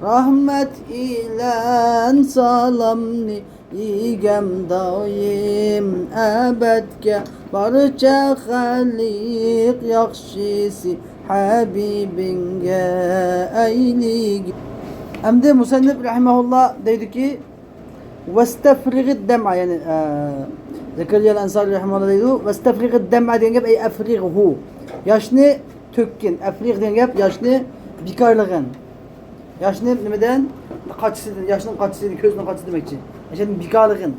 رەھمەت ئىلەن سالامنى يېگەم دائىم ئەبەدكە، بارچە خەلق ياخشىسى ھەبىبىڭگە ئەيلىگىن. ئەمدى مۇسەننىپ رەھىمەھۇللا دەيدۇكى، ۋەستەفرىغىد دەمئە، يەنى، ئە، زەكەرىيا ئەنسارى رەھىمەھۇللا دەيدۇ، ۋەستەفرىغىد دەمئە دېگەن گەپ، ئەي ئەفرىغھۇ، ياشنى تۆككىن. ئەفرىغ دېگەن گەپ ياشنى بىكارلىغىن. ياشنى نېمىدىن؟ قاچىسىدىن، ياشنىڭ قاچىسىدىن، كۆزنىڭ قاچىسى دېمەكچى. ياشنى بىكارلىغىن.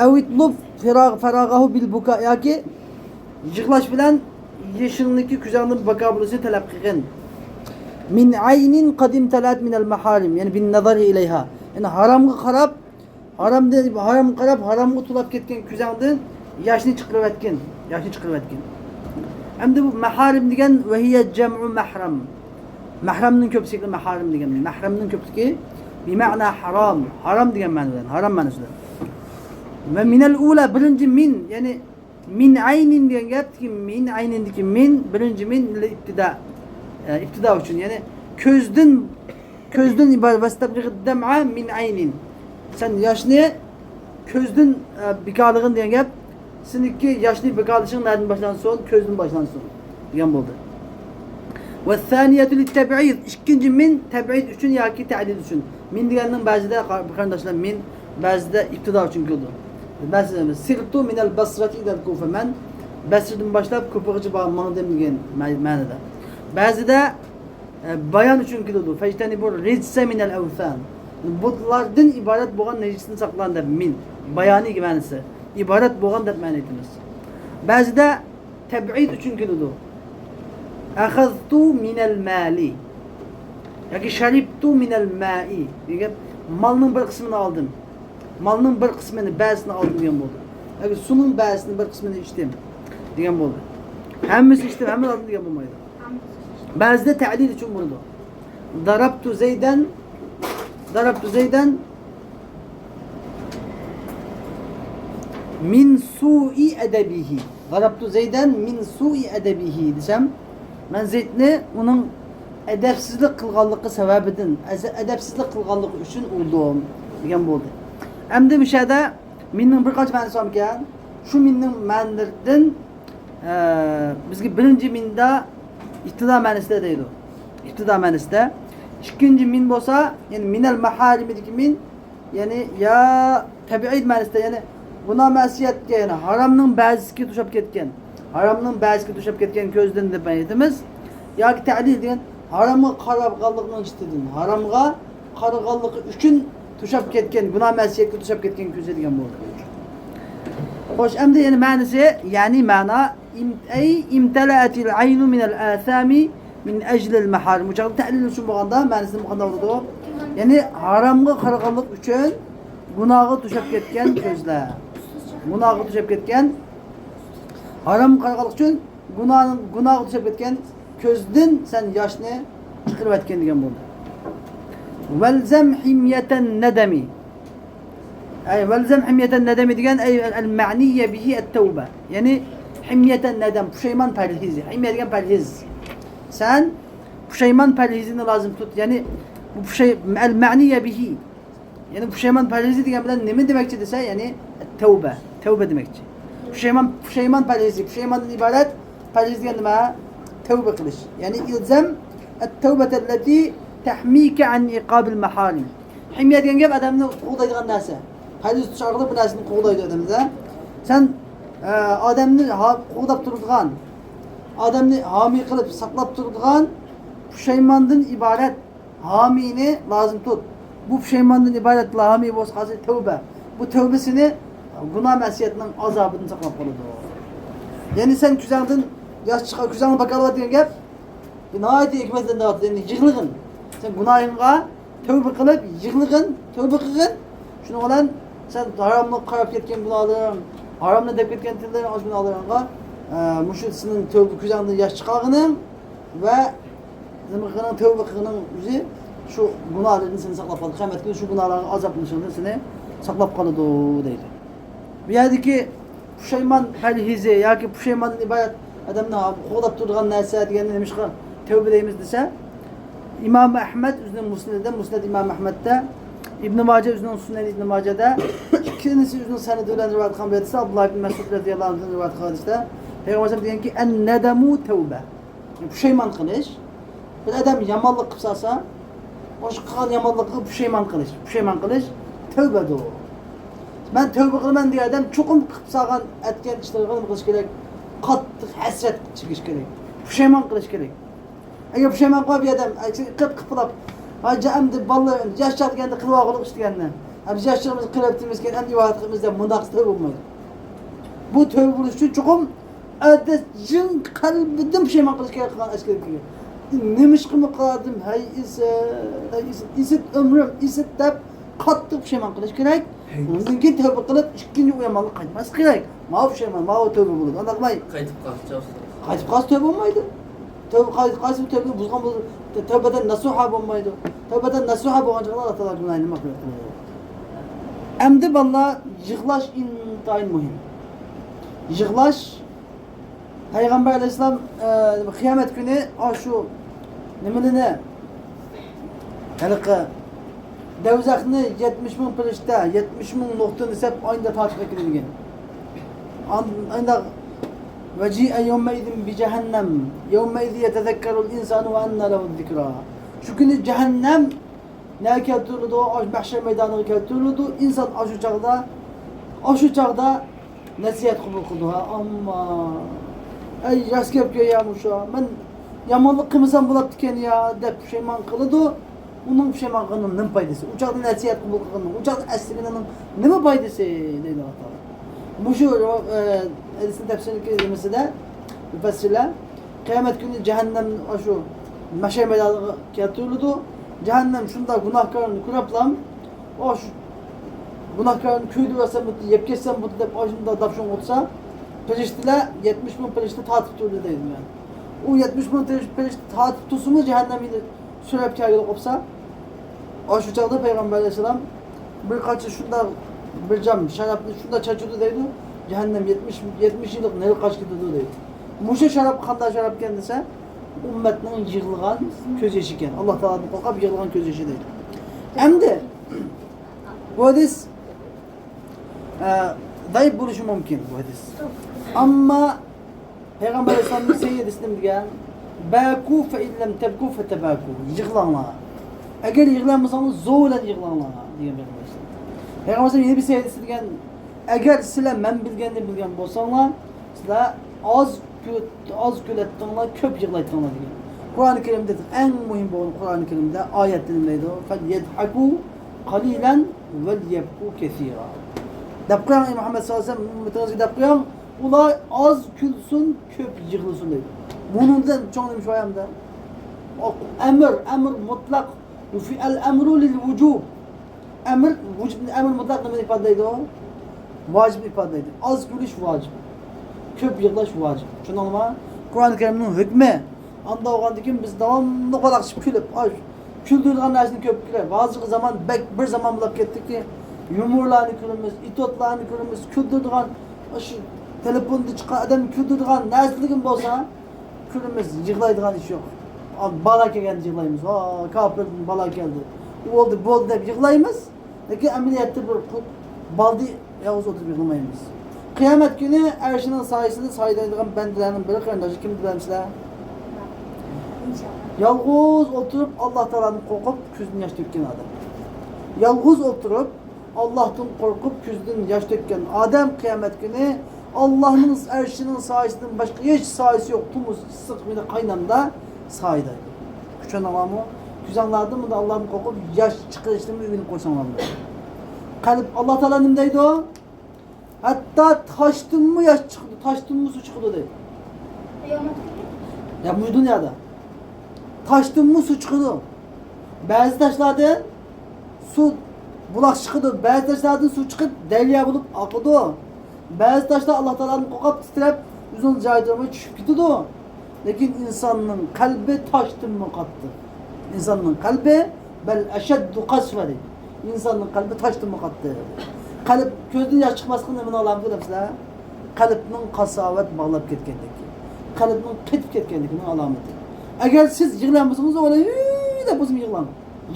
ئەۋ ئىتلۇب فىراغ-، فەراغەھۇ بىل بۇكا، ياكى يىغلاش بىلەن يېشىڭنىكى كۆزۈڭدىن باكا بولۇشنى تەلەپ قىلغىن. مىن ئەينىن قەد ئىمتەلەت مىنەل مەھارىم، يەنى بىن نەزەرى ئىلەيھا. يەنى ھارامغا قاراپ، ھارامدىن، ھارامغا قاراپ، ھارامغا تولاپ كەتكەن كۆزۈڭدىن ياشنى چىقىرىۋەتكىن. ياشنى چىقىرىۋەتكىن. ئەمدى بۇ مەھارىم دېگەن، ۋەھىيە جەمئۇ مەھرەم. مەھرەمنىڭ كۆپلۈكى مەھارىم دېگەن. مەھرەمنىڭ كۆپلۈكى بىمەئنا ھارام. ھارام دېگەن مەنىدە، ھارام مەنىسىدە. ۋە مىنەل ئۇلا، بىرىنچى مىن، يەنى مىن ئەينىن دېگەن گەپتىكى مىن، ئەينىندىكى مىن، بىرىنچى مىن لىل ئىبتىدا، ئە، ئىبتىدا ئۈچۈن، يەنى كۆزدىن، كۆزدىن ئىبارەت. ۋەستەبرىغ دەمئە مىن ئەينىن. سەن ياشنى كۆزدىن، ئە، بىكارلىغىن دېگەن گەپ. سېنىڭكى ياشنى بىكارلىشىڭ نەدىن باشلانسۇن؟ كۆزدىن باشلانسۇن دېگەن بولدى. ۋەسسانىيەتۇ لىتتەبئىد. ئىككىنچى مىن تەبئىد ئۈچۈن ياكى تەئلىل ئۈچۈن. مىن دېگەننىڭ بەزىدە، قېرىنداشلار، مىن بەزىدە ئىبتىدا ئۈچۈن كېلىدۇ. مەسىلەن، سىرتۇ مىنەل بەسرەتى ئىلەل كۇفە. مەن بەسرىدىن باشلاپ كۇفىغىچە بار-، ماڭدىم دېگەن مە-، مەنىدە. بەزىدە، ئە، بايان ئۈچۈن كېلىدۇ. فەجتەنىبۇر رىجسە مىنەل ئەۋسان. بۇتلاردىن ئىبارەت بولغان نەجىستىن ساقلان دەپ مىن. بايانىي مەنىسى. ئىبارەت بولغان دەپ مەنە ئېيتىمىز. بەزىدە تەبئىد ئۈچۈن كېلىدۇ. ئەخەزتۇ مىنەل مالى ياكى شەرىبتۇ مىنەل مائى دېگەن گەپ، مالنىڭ بىر قىسمىنى ئالدىم. مالنىڭ بىر قىسمىنى، بەزىسىنى ئالدىم دېگەن بولدى. ياكى سۇنىڭ بەزىسىنى، بىر قىسمىنى ئىچتىم دېگەن بولدى. ھەممىسىنى ئىچتىم، ھەممىنى ئالدىم دېگەن بولمايدۇ. بەزىدە تەئلىل ئۈچۈن بولىدۇ. ضربت زيدا، ضربت زيدا من سوء أدبه. ضربت زيدا من سوء أدبه دېسەم، مەن زەيدنى ئۇنىڭ ئەدەپسىزلىك قىلغانلىقى سەۋەبىدىن، ئەز-، ئەدەپسىزلىك قىلغانلىقى ئۈچۈن ئۇردۇم دېگەن بولدى. ئەمدى مۇشۇ يەردە مىننىڭ بىر قانچە مەنىسى بارمىكەن؟ شۇ مىننىڭ مەنىلىرىدىن، ئە، بىزگە بىرىنچى مىندا ئىبتىدا مەنىسىدە دەيدۇ. ئىبتىدا مەنىسىدە. ئىككىنچى مىن بولسا، يەنى مىنەل مەھارىمىدىكى مىن، يەنى يا تەبئىد مەنىسىدە، يەنى گۇناھ مەسىيەتكە، يەنى ھارامنىڭ بەزىسىگە توشاپ كەتكەن، ھارامنىڭ بەزىسىگە توشاپ كەتكەن كۆزدىن دەپ ئېيتىمىز. ياكى تەئلىل دېگەن ھارامغا قارىغانلىقنىڭ جىتىدىن، ھارامغا قارىغانلىقى ئۈچۈن توشاپ كەتكەن، گۇناھ مەسىيەتكە توشاپ كەتكەن كۆزى دېگەن بولدى. خوش، ئەمدى يەنى مەنىسى، يەنى مەنا، ئىم-، ئەي ئىمتەلەئەتىل ئەينۇ مىنەل ئەسامى مىن ئەجلىل مەھارىم. بۇ چاغدا تەئلىل ئۈچۈن بولغاندا مەنىسى قانداق بولىدۇ؟ يەنى ھارامغا قارىغانلىق ئۈچۈن گۇناھقا توشاپ كەتكەن كۆزلەر. گۇناھقا توشاپ كەتكەن، ھارامغا قارىغانلىق ئۈچۈن گۇناھ، گۇناھقا توشاپ كەتكەن كۆزدىن سەن ياشنى چىقىرىۋەتكىن دېگەن بولدى. ۋەلزەم ھىميەتەن نەدەمى. ئەي، ۋەلزەم ھىميەتەن نەدەمى دېگەن، ئەي، ئەل مەنىيە بىھى ئەت تەۋبە. يەنى، ھىميەتەن نەدەم، پۇشايمان پەرھىزى. ھىميە دېگەن پەرھىز. سەن پۇشايمان پەرھىزىنى لازىم تۇت. يەنى، بۇ پۇشاي-، ئەل مەنىيە بىھى. يەنى پۇشايمان پەرھىزى دېگەن بىلەن نېمە دېمەكچى دېسە، يەنى تەۋبە، تەۋبە دېمەكچى. پۇشايمان، پۇشايمان پەرھىزى، پۇشايماندىن ئىبارەت پەرھىز دېگەن نېمە؟ تەۋبە قىلىش. يەنى ئىلزەم ئەت-تەۋبەتەللەتى تەھمىكە ئەن ئىقابىل مەھارىم. ھىميە دېگەن گەپ ئادەمنى قوغدايدىغان نەرسە. پەرھىز تۇتۇش ئارقىلىق بۇ نەرسىنى قوغدايدۇ ئادەمدە. سەن، ئە، ئادەمنى ھا-، قوغداپ تۇرىدىغان، ئادەمنى ھامىي قىلىپ ساقلاپ تۇرىدىغان پۇشايماندىن ئىبارەت ھامىينى لازىم تۇت. بۇ پۇشايماندىن ئىبارەت ھامىي بولسا قالسا تەۋبە. بۇ تەۋبە سېنى گۇناھ مەسىيەتنىڭ ئازابىدىن ساقلاپ قالىدۇ. يەنى سەن كۆزۈڭدىن ياش چىقار، كۆزۈڭنى باكالاۋات دېگەن گەپ، بۇ ناھايىتى ھېكمەتلىك دەۋاتىدۇ. يەنى يىغلىغىن. سەن گۇناھىڭغا تەۋبە قىلىپ يىغلىغىن، تەۋبە قىلغىن. شۇنىڭ بىلەن سەن ھاراملىققا قاراپ كەتكەن گۇناھلىرىڭ، ھارامنى دەپ كەتكەن تىللىرىڭ، ئاشۇ گۇناھلىرىڭغا، ئە، مۇشۇ سېنىڭ تەۋبە كۆزۈڭدىن ياش چىقارغىنىڭ ۋە نېمە قىلغىنىڭ، تەۋبە قىلغىنىڭ ئۆزى شۇ گۇناھلاردىن سېنى ساقلاپ قالىدۇ. قىيامەت كۈنى شۇ گۇناھلارغا ئازابلىنىشىڭدىن سېنى ساقلاپ قالىدۇ دەيدۇ. بۇ يەردىكى پۇشايمان پەرھىزى ياكى پۇشايماندىن ئىبارەت ئادەمنى قوغداپ تۇرىدىغان نەرسە دېگەندە نېمىشقا تەۋبە دەيمىز دېسە، ئىمام ئەھمەد ئۆزىنىڭ مۇسنىدىدە، مۇسنەد ئىمام ئەھمەدتە، ئىبنى ماجە ئۆزىنىڭ سۈنەن ئىبنى ماجەدە، ئىككىلىسى ئۆزىنىڭ سەنىدى بىلەن رىۋايەت قىلغان بىر ھەدىستە، ئابدۇللا ئىبن مەسئۇد رەزىياللاھۇ ئەنھۇدىن رىۋايەت قىلغان ھەدىستە پەيغەمبەر ئەلەيھىسسالام دېگەنكى، ئەن نەدەمۇ تەۋبە. پۇشايمان قىلىش. بىر ئادەم يامانلىق قىلىپ سالسا، ئاشۇ قىلغان يامانلىقىغا پۇشايمان قىلىش. پۇشايمان قىلىش تەۋبىدۇر. مەن تەۋبە قىلىمەن دېگەن ئادەم چوقۇم قىلىپ سالغان، ئەتكەن ئىشلىرىغا نېمە قىلىش كېرەك؟ قاتتىق ھەسرەت چېكىش كېرەك. پۇشايمان قىلىش كېرەك. ئەگەر پۇشايمان قىلماي بىر ئادەم، ئە، قىلىپ، قىلىپ بولاپ، ھاجى ئەمدى بالىلار ياش چاغ دېگەندە قىلىۋالغۇلۇق ئىش دېگەننى. ھە، بىز ياش چېغىمىزدا قىلىۋەتتىمىزكەن، ئەمدى ئىبادەت قىلىمىز دەپ مۇنداق تەۋبە بولمايدۇ. بۇ تەۋبە بولۇش ئۈچۈن چوقۇم ئەتەس جىن قەلبىدىن پۇشايمان قىلىش كېرەك قىلغان ئەسكىلىكىگە. نېمىشقىمۇ قىلدىم، ھەي ئىسىت، ھەي ئىسىت، ئىسىت ئۆمرۈم، ئىسىت دەپ قاتتىق پۇشايمان قىلىش كېرەك. ھەي. ئۇندىن كېيىن تەۋبە قىلىپ، ئىككىنچى ئۇ يامانلىققا قايتماسلىق كېرەك. ماۋۇ پۇشايمان، ماۋۇ تەۋبە بولىدۇ. ئانداقماي؟ قايتىپ قالسا، قايتىپ قالسا تەۋبە بولمايدۇ. تەۋبە قايسى، قايسى تەۋبە بۇزغان بولسا، تەۋبەتەن نەسۇھا بولمايدۇ. تەۋبەتەن نەسۇھا بولغان چاغدا ئاللا تائالا گۇناھىنى مەغپىرەت قىلىدۇ. ئەمدى بالىلار، يىغلاش ئىنتايىن مۇھىم. يىغلاش، پەيغەمبەر ئەلەيھىسسالام، ئە، قىيامەت كۈنى ئاشۇ نېمىلىنى، ھېلىقى دەۋزەخنى يەتمىش مىڭ پەرىشتە، يەتمىش مىڭ نۇقتا دېسەپ ئاينىدا تارتىپ ئەكېلىنگەن. ئان-، ئانداق، ۋەجىئە يەۋمەئىزىن بىجەھەننەم، يەۋمەئىزىن يەتەزەككەرۇل ئىنسانۇ ۋە ئەننە لەھۇ زىكرا. شۇ كۈنى جەھەننەم نەگە كەلتۈرۈلىدۇ؟ ئاشۇ مەھشەر مەيدانىغا كەلتۈرۈلىدۇ. ئىنسان ئاشۇ چاغدا، ئاشۇ چاغدا نەسىھەت قوبۇل قىلىدۇ. ھە، ئامما، ئەي، راست گەپكە يا مۇشۇ، مەن يامانلىق قىلمىسام بولاتتىكەن يا، دەپ پۇشايمان قىلىدۇ. ئۇنىڭ پۇشايمان قىلغىنىنىڭ نېمە پايدىسى؟ ئۇ چاغدا نەسىھەت قوبۇل قىلغىنىنىڭ، ئۇ چاغدا ئەسلىگىنىنىڭ نېمە پايدىسى؟ دەيدۇ ئاللا تائالا. مۇشۇ، ئە، ھەدىسنىڭ تەپسىرىدىكى نېمىسىدە، مۇپەسسىرلەر، قىيامەت كۈنى جەھەننەم ئاشۇ مەھشەر مەيدانىغا كەلتۈرۈلىدۇ. جەھەننەم شۇنداق گۇناھكارنى كۆرۈپلا، ئاشۇ گۇناھكارنى كۆيدۈرۈۋەتسەم بولدى، يەپ كەتسەم بولدى دەپ ئاشۇنداق داپشۇڭ ئۇرسا، پەرىشتىلەر، يەتمىش مىڭ پەرىشتە تارتىپ تۇردى دەيدۇ. ئۇ يەتمىش مىڭ پەرىشتە تارتىپ تۇرسىمۇ، جەھەننەم يەنە سۆرەپ كەلگىلى قوپسا، ئاشۇ چاغدا پەيغەمبەر ئەلەيھىسسالام بىر قاچا شۇنداق بىر جام شارابنى شۇنداق چاچىدۇ دەيدۇ، جەھەننەم يەتمىش، يەتمىش يىللىق نەرگە قاچىپ كېتىدۇ دەيدۇ. مۇشۇ شاراب قانداق شارابكەن دېسە، ئۈممەتنىڭ يىغلىغان كۆز يېشىكەن. ئاللا تائالادىن قورقۇپ يىغلىغان كۆز يېشى دەيدۇ. ئەمدى بۇ ھەدىس، ئە، زەئىپ بولۇشى مۇمكىن بۇ ھەدىس. ئەمما پەيغەمبەر ئەلەيھىسسالامنىڭ سەھىھ ھەدىسىدە نېمە دېگەن؟ بەكۇ فەئىن لەم تەبكۇ فەتەباكۇ. يىغلاڭلار. ئەگەر يىغلىمىساڭلار، زور بىلەن يىغلاڭلار، دېگەن پەيغەمبەر ئەلەيھىسسالام. پەيغەمبەر ئەلەيھىسسالام يەنە بىر سەھىھ ھەدىسى دېگەن، ئەگەر سىلەر مەن بىلگەننى بىلگەن بولساڭلار، سىلەر ئاز كۈ-، ئاز كۈلەتتىڭلار، كۆپ يىغلايتتىڭلار، دېگەن. قۇرئانى كەرىمدە ئەڭ مۇھىم بولغان قۇرئانى كەرىمدە ئايەتتە نېمە دەيدۇ؟ فەليەزھەكۇ قەلىلەن ۋەليەبكۇ كەسىرا. دەپ قويۇڭ، ئەي مۇھەممەد سەللەللاھۇ ئەلەيھى ۋەسەللەم، ئۈممىتىڭىزگە دەپ قويۇڭ، ئۇلار ئاز كۈلسۇن، كۆپ يىغلىسۇن دەيدۇ. بۇنىڭدىن چوڭ نېمە شۇ ئايەمدە؟ ئەمر، ئەمر مۇتلەق، يۇفى ئەل ئەمرۇ لىل ۋۇجۇب. ئەمر ۋۇجۇب، ئەمر مۇتلەق نېمىنى ئىپادىلەيدۇ؟ ۋاجىبنى ئىپادىلەيدۇ. ئاز كۈلۈش ۋاجىپ. كۆپ يىغلاش ۋاجىپ. چۈشەندىڭلارمۇ؟ قۇرئان كەرىمنىڭ ھۆكمى. ئاندا بولغاندىن كېيىن بىز داۋاملىق ۋالاقلىشىپ كۈلۈپ، ئاي، كۈلدۈرىدىغان نەرسىنى كۆپ كۆرەي. ھازىرقى زامان بەك بىر زامان بولۇپ كەتتىكى، يۇمۇرلارنى كۆرىمىز، ئېتوتلارنى كۆرىمىز، كۈلدۈرىدىغان، شۇ تېلېفوندا چىققان ئادەمنى كۈلدۈرىدىغان نەرسىلىكىم بولسا، كۈلىمىز، يىغلايدىغان ئىش يوق. بالا كەلگەندە يىغلايمىز، ۋا، كاپىردىن بالا كەلدى، ئۇ بولدى، بولدى دەپ يىغلايمىز. لېكىن ئەمەلىيەتتە بىر قۇ-، بالدى يالغۇز ئولتۇرۇپ يىغلىمايمىز. قىيامەت كۈنى ئەرشىنىڭ سايىسىدا سايىدايدىغان بەندىلەرنىڭ بىرى، قېرىنداشلار، كىم بىلەمسىلەر؟ يالغۇز ئولتۇرۇپ ئاللا تائالادىن قورقۇپ كۆزىدىن ياش تۆككەن ئادەم. يالغۇز ئولتۇرۇپ ئاللاھتىن قورقۇپ كۆزىدىن ياش تۆككەن ئادەم قىيامەت كۈنى ئاللاھنىڭ ئەرشىنىڭ سايىسىدىن باشقا ھېچ سايىسى يوق، تومۇز ئىسسىق مېنى قاينامدا سايىدايدۇ. چۈشەندىڭلارمۇ؟ كۆزۈڭلاردىن بۇنداق ئاللاھتىن قورقۇپ ياش چىقىرىشتىنمۇ ئۆگىنىپ قويساڭلارمۇ. قەلب، ئاللا تائالا نېمە دەيدۇ؟ ھەتتا تاشتىنمۇ ياش چىقىدۇ، تاشتىنمۇ سۇ چىقىدۇ دەيدۇ. يا، بۇ دۇنيادا. تاشتىنمۇ سۇ چىقىدۇ. بەزى تاشلاردىن سۇ، بۇلاق چىقىدۇ. بەزى تاشلاردىن سۇ چىقىپ، دەريا بولۇپ ئاقىدۇ. بەزى تاشلار ئاللا تائالادىن قورقۇپ تىترەپ، ئۆزىنىڭ جايىدا تۇرماي چۈشۈپ كېتىدۇ. لېكىن ئىنساننىڭ قەلبى تاشتىنمۇ قاتتىق. ئىنساننىڭ قەلبى بەل ئەشەددۇ قەسۋە دەيدۇ. ئىنساننىڭ قەلبى تاشتىنمۇ قاتتىق. قەلب كۆزدىن ياش چىقماسلىقىنىڭ نېمىنىڭ ئالامىتى بىلەمسىلەر؟ قەلبنىڭ قاساۋەت باغلاپ كەتكەنلىكى، قەلبنىڭ قېتىپ كەتكەنلىكىنىڭ ئالامىتى. ئەگەر سىز يىغلىيالمىسىڭىز، ئۇ ھۈي دەپ بولسىمۇ يىغلاڭ.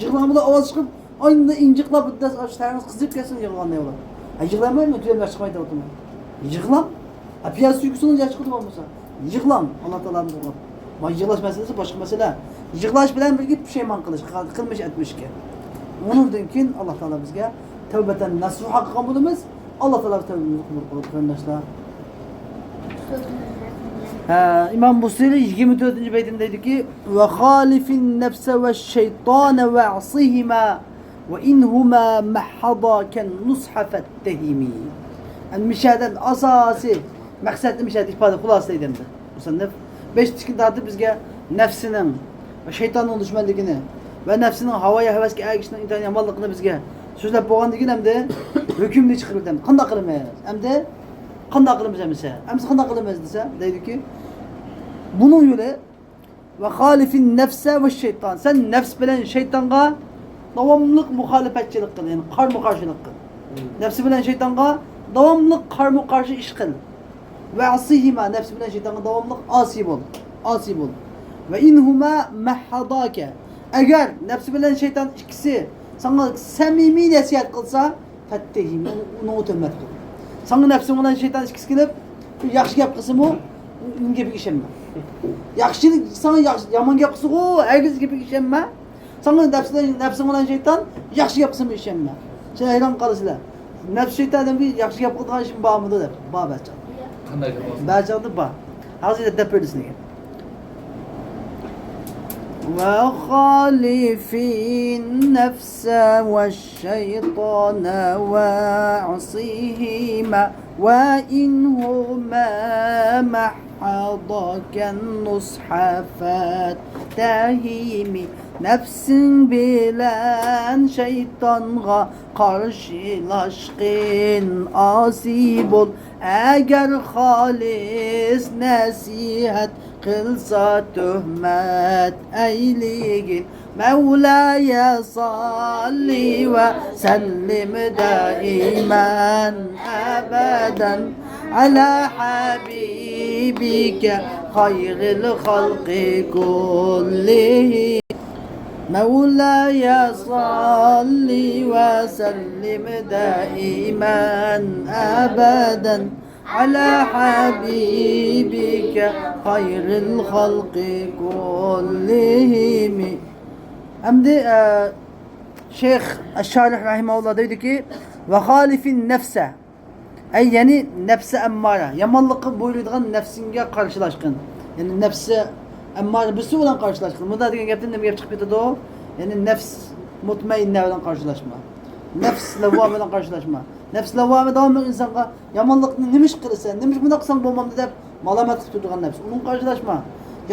يىغلاڭ بىلەن ئاۋاز چىقىپ، ئاينىدا ئىنجىقلاپ، بىر دەس ئاش تەرىڭىز قىزىپ كەتسۇن يىغلىغاندا يولى. ھە، يىغلىمايمەن، تۈرەم ياش چىقماي دەۋاتىمەن. يىغلاڭ. ھە، پىياز سۈيكىسىڭىز ياش چىقىدۇ بولمىسا. يىغلاڭ، ئاللا تائالادىن قورقۇپ. ما يىغلاش مەسىلىسى باشقا مەسىلە. يىغلاش بىلەن بىرگە پۇشايمان قىلىش، قىلمىش ئەتمىشكە. ئۇنىڭدىن كېيىن ئاللا تائالا بىزگە تەۋبەتەن نەسۇھا قىلغان بولىمىز. ئاللا تائالا تەۋبىمىزنى قوبۇل قىلىدۇ، قېرىنداشلار. ھە، ئىمام بۇسىرى يىگىرمە تۆتىنچى بەيتىدە دەيدۇكى، «وخالف النفس والشيطان واعصهما وإن هما محضاك النصح فاتهم.» ئەمدى مىشەدىن ئاساسىي مەقسەتنى مىشەدە ئىپادە خۇلاسىلەيدۇ ئەمدى مۇسەننىف. بەشتىن تارتىپ بىزگە نەپسىنىڭ ۋە شەيتاننىڭ دۈشمەنلىكىنى ۋە نەپسىنىڭ ھاۋايا ھەۋەسكە ئەگىشىشنىڭ ئىنتايىن يامانلىقىنى بىزگە سۆزلەپ بولغاندىن كېيىن، ئەمدى ھۆكۈمنى چىقىرىۋېتەمدۇ. قانداق قىلىمىز؟ ئەمدى قانداق قىلىمىز ئەمىسە؟ ئەمىسە قانداق قىلىمىز دېسە، دەيدۇكى، بۇنىڭ يولى، «وخالف النفس والشيطان»، سەن نەپس بىلەن شەيتانغا داۋاملىق مۇخالىپەتچىلىك قىل، يەنى قارمۇ قارشىلىق قىل. نەپس بىلەن شەيتانغا داۋاملىق قارمۇ قارشى ئىش قىل. «واعصهما»، نەپس بىلەن شەيتانغا داۋاملىق ئاسىي بول، ئاسىي بول. «وإن هما محضاك»، ئەگەر نەپس بىلەن شەيتان ئىككىسى ساڭا سەمىمىي نەسىھەت قىلسا، فاتهم، ئۇنىڭغا تۆھمەت قىل. ساڭا نەپسىڭ بىلەن شەيتان ئىككىسى كېلىپ، ياخشى گەپ قىلسىمۇ، ئۇنىڭ گېپىگە ئىشەنمە. ياخشىلىق، ساڭا ياخشى، يامان گەپ قىلسىغۇ، ھەرگىز گېپىگە ئىشەنمە. ساڭا نەپسىڭ، نەپسىڭ بىلەن شەيتان ياخشى گەپ قىلسىمۇ ئىشەنمە. سىلەر ھەيران قالىسىلەر. نەپس شەيتان ئادەمگە ياخشى گەپ قىلىدىغان ئىشىم بارمىدۇ دەپ. بار بەزى چاغدا. قانداق گەپ بولسۇن؟ بەزى چاغدا بار. ھازىر دەپ بېرىسىلەرگە. وخالف النفس والشيطان واعصهما وإن هما محضاك النصح فاتهم. نەپسىڭ بىلەن شەيتانغا قارشىلاشقىن، ئاسىي بول، ئەگەر خالىس نەسىھەت قىلسا تۆھمەت ئەيلىگىن. مولاي صل وسلم دائما أبدا على حبيبك خير الخلق كلهم. مولاي صل وسلم دائما أبدا على حبيبك خير الخلق كلهم. ئەمدى، ئە، شەيخ ئەششارىھ رەھىمەھۇللا دەيدۇكى، «وخالف النفس». ئەي، يەنى نەپسى ئەممارە، يامانلىققا بۇيرۇيدىغان نەپسىڭگە قارشىلاشقىن. يەنى نەپسى ئەممارە بىرسى بىلەن قارشىلاشقىن. مۇنداق دېگەن گەپتىن نېمە گەپ چىقىپ كېتىدۇ؟ يەنى نەپس مۇتمەئىننە بىلەن قارشىلاشما. نەپس لەۋۋامە بىلەن قارشىلاشما. نەپس لەۋۋامە داۋاملىق ئىنسانغا يامانلىقنى نېمە ئىش قىلىسەن، نېمە ئىش بۇنداق قىلساڭ بولمامدۇ دەپ مالامەت قىلىپ تۇرىدىغان نەپس. ئۇنىڭغا قارشىلاشما.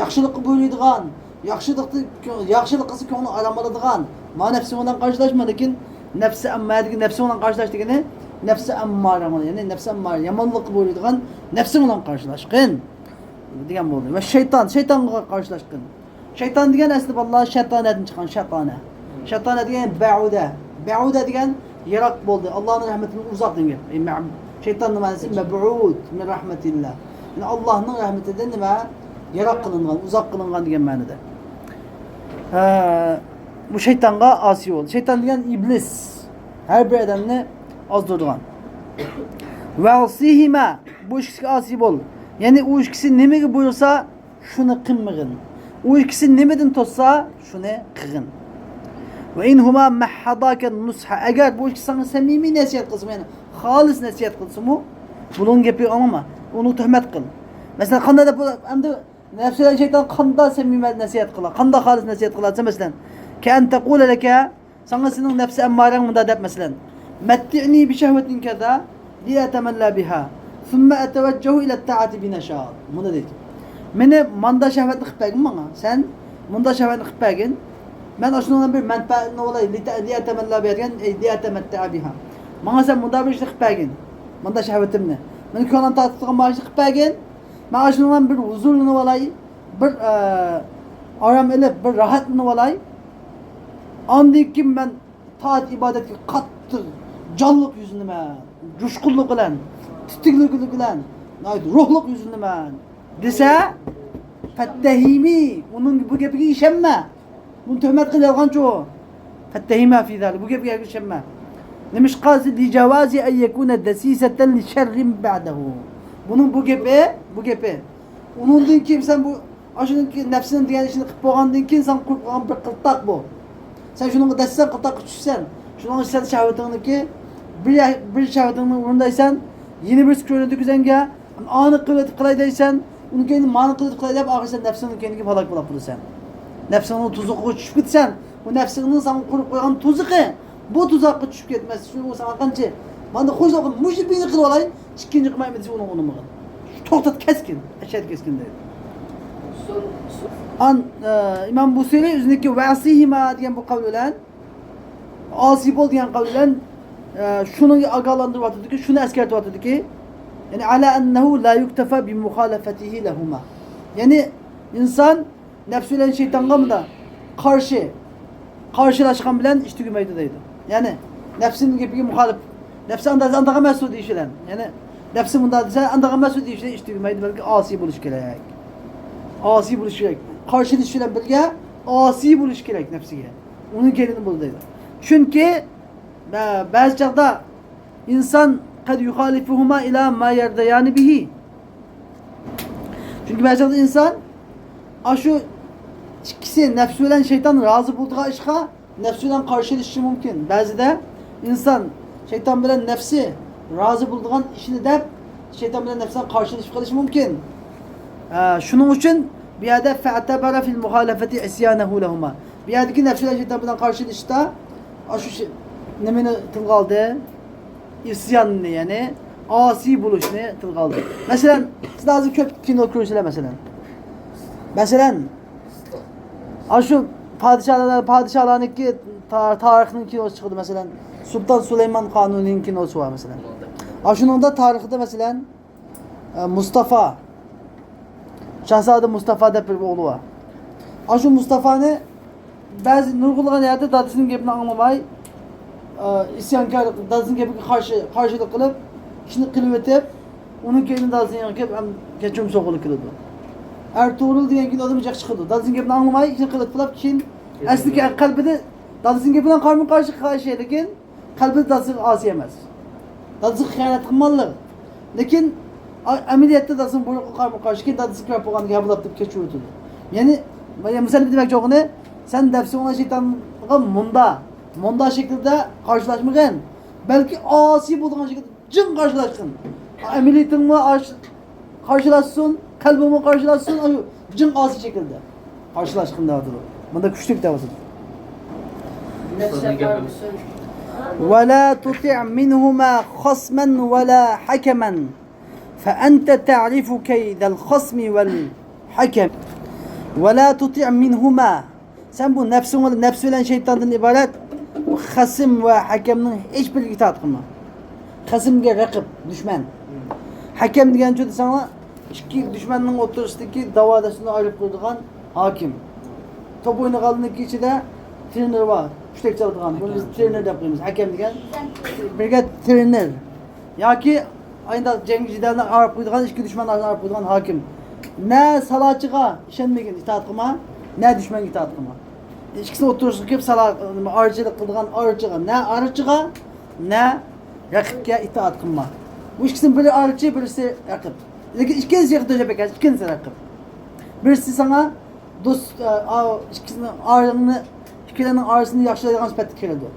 ياخشىلىققا بۇيرۇيدىغان، ياخشىلىقتا، ياخشىلىق قىلسا كۆڭلى ئارام ئالىدىغان، ما نەپسىڭ بىلەن قارشىلاشما، لېكىن نەپسى ئەممارەدىكى نەپسىڭ بىلەن قارشىلاش دېگىنى، نەپسى ئەممارە، يەنى نەپسى ئەممارە، يامانلىققا بۇيرۇيدىغان نەپسىڭ بىلەن قارشىلاشقىن دېگەن بولدى. ۋە شەيتان، شەيتانغا قارشىلاشقىن. شەيتان دېگەن ئەسلى بالىلار شەتانەدىن چىققان، شەتانە. شەتانە دېگەن بەئۇدە. بەئۇدە دېگەن يىراق بولدى. ئاللانىڭ رەھمىتىدىن ئۇزاق دېگەن گەپ. ئەي، مە-، شەيتان نېمە دېسە، مەبئۇد مىن رەھمەتىللا. يەنى ئاللانىڭ رەھمىتىدىن نېمە؟ يىراق قىلىنغان، ئۇزاق قىلىنغان دېگەن مەنىدە. ھە، بۇ شەيتانغا ئاسىي بولدى. شەيتان دېگەن ئىبلىس. ھەر بىر ئادەمنى ئازدۇرىدىغان. ۋەئسىھىما، بۇ ئىككىسىگە ئاسىي بول. يەنى ئۇ ئىككىسى نېمىگە بۇيرۇسا، شۇنى قىلمىغىن. ئۇ ئىككىسى نېمىدىن توسسا، شۇنى قىلغىن. ۋە ئىن ھۇما مەھھەداكە نۇسھا. ئەگەر بۇ ئىككىسى ساڭا سەمىمىي نەسىھەت قىلسىمۇ، يەنى خالىس نەسىھەت قىلسىمۇ، بۇنىڭ گېپىگە ئاڭلىما. ئۇنى تۆھمەت قىل. مەسىلەن، قانداق دەپ، ئەمدى نەپسى بىلەن شەيتان قانداق سەمىمىي نەسىھەت قىلا، قانداق خالىس نەسىھەت قىلا دېسە، مەسىلەن، كەئەن تەقۇلە لەكە، ساڭا سېنىڭ نەپسى ئەممارەڭ مۇنداق دەپ، مەسىلەن، مەتتىئنى بىشەھۋەتىن كەزا لىئەتەمەللا بىھا، سۇممە ئەتەۋەججەھۇ ئىلەت تائەتى بىنەشات. مۇنداق دەيدۇ. مېنى ماندا شەھۋەتنى قىلىپ بەرگىن ماڭا. سەن مۇندا شەھۋەتنى قىلىپ بەرگىن. مەن ئاشۇنىڭ بىلەن بىر مەنپەئەتنى ئولاي، لىتە-، لىئەتەمەللا بىھا دېگەن، ئەي لىئەتەمەتتەئە بىھا. ماڭا سەن مۇندا بىر ئىشنى قىلىپ بەرگىن. ماندا شەھۋىتىمنى. مېنىڭ كۆڭلۈم تارتىپ تۇرغان مانا شۇنى قىلىپ بەرگىن. مەن ئاشۇنىڭ بىلەن بىر ھۇزۇرلىنىۋالاي، بىر، ئە، ئارام ئېلىپ، بىر راھەتلىنىۋالاي. ئاندىن كېيىن مەن تائەت ئىبادەتكە قاتتىق جانلىق يۈزلىنىمەن، جۇشقۇنلۇق بىلەن، تېتىكلىك بىلەن، ناھايىتى روھلۇق يۈزلىنىمەن دېسە، فەتتەھىمى، ئۇنىڭ بۇ گېپىگە ئىشەنمە. بۇنى تۆھمەت قىل، يالغانچى ئۇ. فەتتەھىمە فى زالىك، بۇ گەپكە ئىشەنمە. نېمىشقا؟ لىجاۋازى ئەن يەكۇنە دەسىسەتەن لىشەررىن بەئدەھۇ. بۇنىڭ بۇ گېپى، بۇ گېپى. ئۇنىڭدىن كېيىن سەن بۇ، ئاشۇنىڭكى نەپسىنىڭ دېگەن ئىشىنى قىلىپ بولغاندىن كېيىن سەن قۇرۇپ قالغان بىر قىلتاق بۇ. سەن شۇنىڭغا دەسسەن، قىلتاققا چۈشىسەن. شۇنىڭ ئۈچۈن سەن شەھۋىتىڭنىكى بىر يا-، بىر شەھۋىتىڭنى ئورۇندايسەن، يەنە بىرسى كۆرۈنىدۇ كۆزۈڭگە. ئانى قىلىۋېتىپ قىلاي دەيسەن، ئۇنىڭ كەينىدىن مانى قىلىۋېتىپ قىلاي دەپ، ئاخىرى سەن نەپسىڭنىڭ كەينىگە ھالاك بولاپ تۇرىسەن. نەپسىڭنىڭ تۇزىقىغا چۈشۈپ كېتىسەن. ئۇ نەپسىڭنىڭ ساڭا قۇرۇپ قويغان تۇزىقى، بۇ تۇزاققا چۈشۈپ كەتمەسلىك ئۈچۈن ئۇ ساڭا قانچە، مانا خوش بولغان، مۇشۇ بىرنى قىلىۋالاي، ئىككىنچى قىلمايمەن دېسە، ئۇنىڭ ئۇنىمىغىن. توختات، كەسكىن، ئەشەد كەسكىن دەيدۇ. ئان، ئە، ئىمام بۇسىرى ئۆزىنىڭكى ۋەسىھىما دېگەن بۇ قەۋلى بىلەن، ئاسىي بول دېگەن قەۋل بىلەن، ئە، شۇنى ئاگاھلاندۇرۇۋاتىدۇكى، شۇنى ئەسكەرتىۋاتىدۇكى، يەنى، ئەلا ئەننەھۇ لا يۇكتەفا بىمۇخالەفەتىھى لەھۇما. يەنى، ئىنسان نەپسى بىلەن شەيتانغا مۇنداق قارشى، قارشىلاشقان بىلەن ئىش تۈگىمەيدۇ دەيدۇ. يەنى، نەپسىنىڭ گېپىگە مۇخالىپ، نەپسى ئانداق دېسە، ئانداق ئەمەسۇ دېيىش بىلەن. يەنى، نەپسى مۇنداق دېسە، ئانداق ئەمەسۇ دېيىش بىلەن ئىش تۈگىمەيدۇ، بەلكى ئاسىي بولۇش كېرەك. ئاسىي بولۇش كېرەك. قارشىلىشىش بىلەن بىرگە ئاسىي بولۇش كېرەك نەپسىگە. ئۇنىڭ كەينىدىن بولىدۇ دەيدۇ. چۈنكى بە-، بەزى چاغدا ئىنسان قەد يۇخالىفۇھۇما ئىلا ما يەردەيانى بىھى. چۈنكى بەزى چاغدا ئىنسان ئاشۇ ئىككىسى، نەپسى بىلەن شەيتان رازى بولىدىغان ئىشقا نەپسى بىلەن قارشىلىشىشى مۇمكىن. بەزىدە ئىنسان شەيتان بىلەن نەپسى رازى بولىدىغان ئىشنى دەپ، شەيتان بىلەن نەپسى بىلەن قارشىلىشىپ قېلىشى مۇمكىن. ئە، شۇنىڭ ئۈچۈن بۇ يەردە فەتەبەرە فىل مۇخالەفەتى ئىسيانەھۇ لەھۇما. بۇ يەردىكى نەپسى بىلەن شەيتان بىلەن قارشىلىشىشتا ئاشۇ شە-، نېمىنى تىلغا ئالدى؟ ئىسياننى، يەنى ئاسىي بولۇشنى تىلغا ئالدى. مەسىلەن، سىلەر ھازىر كۆپ كىنو كۆرىسىلەر، مەسىلەن. مەسىلەن، ئاشۇ پادىشاھلار، پادىشاھلارنىڭكى تا-، تارىخنىڭ كىنوسى چىقىدۇ، مەسىلەن، سۇلتان سۇلايمان قانۇنىنىڭ كىنوسى بار، مەسىلەن. ئاشۇنىڭدا تارىخىدا، مەسىلەن، ئە، مۇستافا، شاھزادە مۇستافا دەپ بىر ئوغلى بار. ئاشۇ مۇستافانى بەزى نۇرغۇنلىغان يەردە دادىسىنىڭ گېپىنى ئاڭلىماي، ئە، ئىسيانكار، دادىسىنىڭ گېپىگە قارشى، قارشىلىق قىلىپ، ئىشنى قىلىۋېتىپ، ئۇنىڭ كەينىدىن دادىسىنىڭ يېنىغا كېلىپ، ھەم كەچۈرۈم سورىغىلى كېلىدۇ. ئەرتۇغرۇل دېگەن كىنودىمۇ جىق چىقىدۇ. دادىسىنىڭ گېپىنى ئاڭلىماي، ئىشنى قىلىپ، كېلىپ، كېيىن ئەسلىدىكى قەلبىدە دادىسىنىڭ گېپى بىلەن قارىمۇ قارشى، قارشى، لېكىن قەلبىدە دادىسىغا ئاسىي ئەمەس. دادىسىغا خىيانەت قىلمىغانلىق. لېكىن ئە-، ئەمەلىيەتتە دادىسىنىڭ بۇيرۇقىغا قارىمۇ قارشى، كېيىن دادىسىغا كۆرۈپ بولغاندىن كېيىن ھەپىلەپ دەپ كەچۈرۈۋېتىدۇ. يەنى، مەن سەن دېمەكچى بولغىنى، سەن نەپسىڭ بىلەن شەيتانغا مۇندا، مۇندا شەكىلدە قارشىلاشمىغىن. بەلكى ئاسىي بولىدىغان شەكىلدە جىڭ قارشىلاشقىن. ئەمەلىيىتىڭمۇ ئاش-، قارشىلاشسۇن، قەلبىڭمۇ قارشىلاشسۇن، ئاشۇ جىڭ ئاسىي شەكىلدە قارشىلاشقىن دەۋاتىدۇ. مۇندا كۈچلۈك دەۋاتىدۇ. ولا تطع منهما خصما ولا حكما فأنت تعرف كيد الخصم والحكم. ولا تطع منهما. سەن بۇ نەپسىڭ بىلەن، نەپسى بىلەن شەيتاندىن ئىبارەت بۇ خەسىم ۋە ھەكەمنىڭ ھېچ بىرىگە ئىتائەت قىلما. خەسىمگە رەقىب، دۈشمەن. ھەكەم دېگەنچۇ دېسەڭلار، ئىككى دۈشمەننىڭ ئوتتۇرىسىدىكى داۋاداشلىقنى ئايرىپ قويىدىغان ھاكىم. توپ ئوينىغاننىڭكى ئىچىدە ترېنېر بار، پۇشتەك چالىدىغان. بۇنى بىز ترېنېر دەپ قويىمىز، ھەكەم دېگەن. بىرگە ترېنېر. ياكى ئايدا جەڭگى جېدەلنى ئايرىپ قويىدىغان، ئىككى دۈشمەن ئارىسىنى ئايرىپ قويىدىغان ھاكىم. نە سالاچىغا ئىشەنمىگىن، ئىتائەت قىلما، نە دۈشمەنگە ئىتائەت قىلما. ئىككىسىنىڭ ئوتتۇرىسىغا كىرىپ سالا، نېمە، ئارىچىلىق قىلىدىغان ئارىچىغا، نە ئارىچىغا، نە رەقىبكە ئىتائەت قىلما. بۇ ئىككىسىنىڭ بىرى ئارىچى، بىرسى رەقىب. لېكىن ئىككىلىسى يېقىن تۆجەپ ئەكەلسە، ئىككىلىسى رەقىب. بىرسى ساڭا دوست، ئە، ئا، ئىككىسىنىڭ ئارىڭنى، ئىككىلەرنىڭ ئارىسىنى ياخشىلايدىغان سۈپەتتە كىرىدۇ.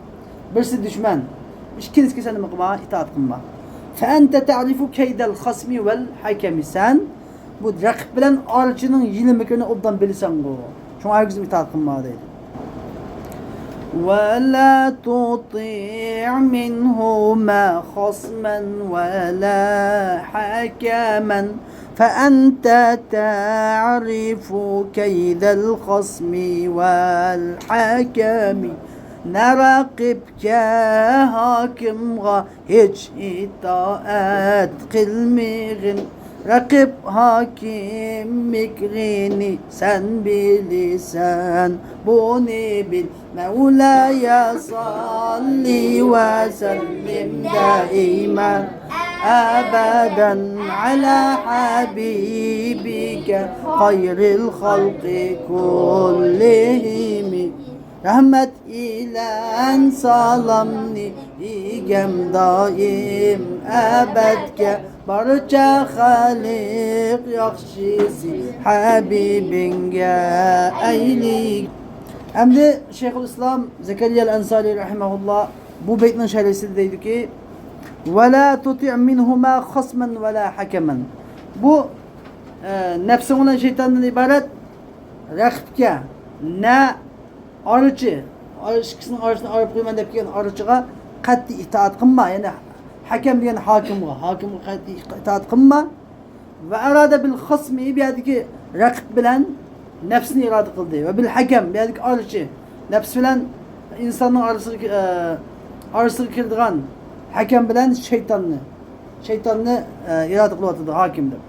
بىرسى دۈشمەن. ئىككىلىسىگە سەن نېمە قىلما؟ ئىتائەت قىلما. فأنت تعرف كيد الخصم والحكم. سەن بۇ رەقىب بىلەن ئارىچىنىڭ ھىيلە مىكرىنى ئوبدان بىلىسەنغۇ. شۇڭا ھەرگىز ئىتائەت قىلما دەيدۇ. ولا تطع منهما خصما ولا حكما فأنت تعرف كيد الخصم والحكم. نە رەقىبكە، ھاكىمغا ھېچ ئىتائەت قىلمىغىن. رەقىب ھاكىم مىكرىنى سەن بىلىسەن، بۇنى بىل. مولاي صل وسلم دائما أبدا على حبيبك خير الخلق كلهم. رەھمەت ئىلەن سالامنى يېگەم دائىم ئەبەدكە، بارچە خەلق ياخشىسى ھەبىبىڭگە ئەيلىگىن. ئەمدى شەيخۇل ئىسلام زەكەرىيە ئەل ئەنسارى رەھىمەھۇللا بۇ بەيتنىڭ شەرھىسىدە دەيدۇكى، ولا تطع منهما خصما ولا حكما. بۇ، ئە، نەپسىڭ بىلەن شەيتاندىن ئىبارەت رەقىبكە نە ئارىچى، ئارا-، ئىككىسىنىڭ ئارىسىنى ئايرىپ قويىمەن دەپ كەلگەن ئارىچىغا قەتئىي ئىتائەت قىلما. يەنى ھەكەم دېگەن ھاكىمغا، ھاكىمغا قەتئىي ئىتائەت قىلما. ۋە ئارادە بىل خاسمى، بۇ يەردىكى رەقىب بىلەن نەپسىنى ئىرادە قىلدى. ۋە بىل ھەكەم، بۇ يەردىكى ئارىچى، نەپس بىلەن ئىنساننىڭ ئارىسىغا، ئە، ئارىسىغا كىرىدىغان ھەكەم بىلەن شەيتاننى، شەيتاننى، ئە، ئىرادە قىلىۋاتىدۇ ھاكىم دەپ.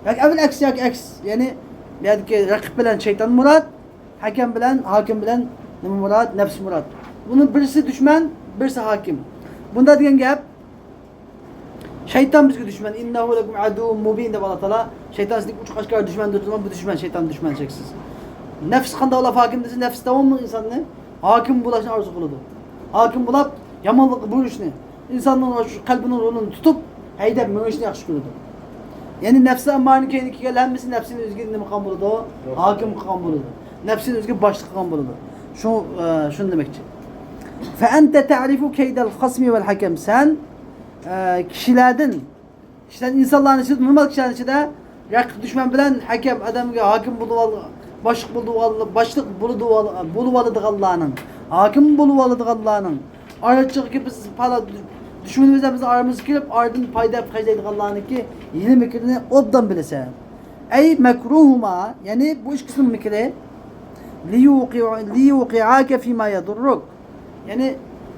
ياكى ئەۋل ئەكس، ياكى ئەكس، يەنى بۇ يەردىكى رەقىب بىلەن شەيتان مۇراد، ھەكەم بىلەن، ھاكىم بىلەن نېمە مۇراد؟ نەپس مۇراد. بۇنىڭ بىرسى دۈشمەن، بىرسى ھاكىم. بۇندا دېگەن گەپ، شەيتان بىزگە دۈشمەن. ئىننەھۇ لەكۇم ئەدۇۋۋۇم مۇبىن دەپ ئاللا تائالا، شەيتان سىزنىڭ ئوچۇق ئاشكارا دۈشمەندۇر دېدىمۇ، بۇ دۈشمەن، شەيتان دۈشمەن شەكسىز. نەپس قانداق بولۇپ ھاكىم دېسە، نەپس داۋاملىق ئىنساننى ھاكىم بولۇشنى ئارزۇ قىلىدۇ. ھاكىم بولۇپ، يامانلىققا بۇيرۇشنى، ئىنساننىڭ شۇ قەلبىنىڭ رولىنى تۇتۇپ، ھەيدەپ مېڭىشنى ياخشى كۆرىدۇ. يەنى نەپسى ئاممارىنىڭ كەينىگە كەلگەن ھەممىسى نەپسىنى ئۆزىگە نېمە قىلغان بولىدۇ؟ ھاكىم قىلغان بولىدۇ. نەپسىنى ئۆزىگە باشلىق قىلغان بولىدۇ. شۇ، ئە، شۇنى دېمەكچى. فأنت تعرف كيد الخصم والحكم. سەن، ئە، كىشىلەردىن، كىشىلەر، ئىنسانلارنىڭ ئىچىدە، نورمال كىشىلەرنىڭ ئىچىدە رەقىب دۈشمەن بىلەن ھەكەم ئادەمگە ھاكىم بولۇۋال-، باشلىق بولۇۋال-، باشلىق بولىدىغان-، بولۇۋالىدىغانلارنىڭ، ھاكىم بولۇۋالىدىغانلارنىڭ ئارىچىغا كىرىپ، بىز پالا-، دۈشمىنىمىز بىلەن بىزنىڭ ئارىمىزغا كىرىپ، ئارىدىن پايدا خەجلەيدىغانلارنىڭكى ھىيلە مىكرىنى ئوبدان بىلىسەن. ئەي مەكرۇھۇما، يەنى بۇ ئىككىسىنىڭ مىكرى، ليوقع-، ليوقعاك فيما يضرك. يەنى،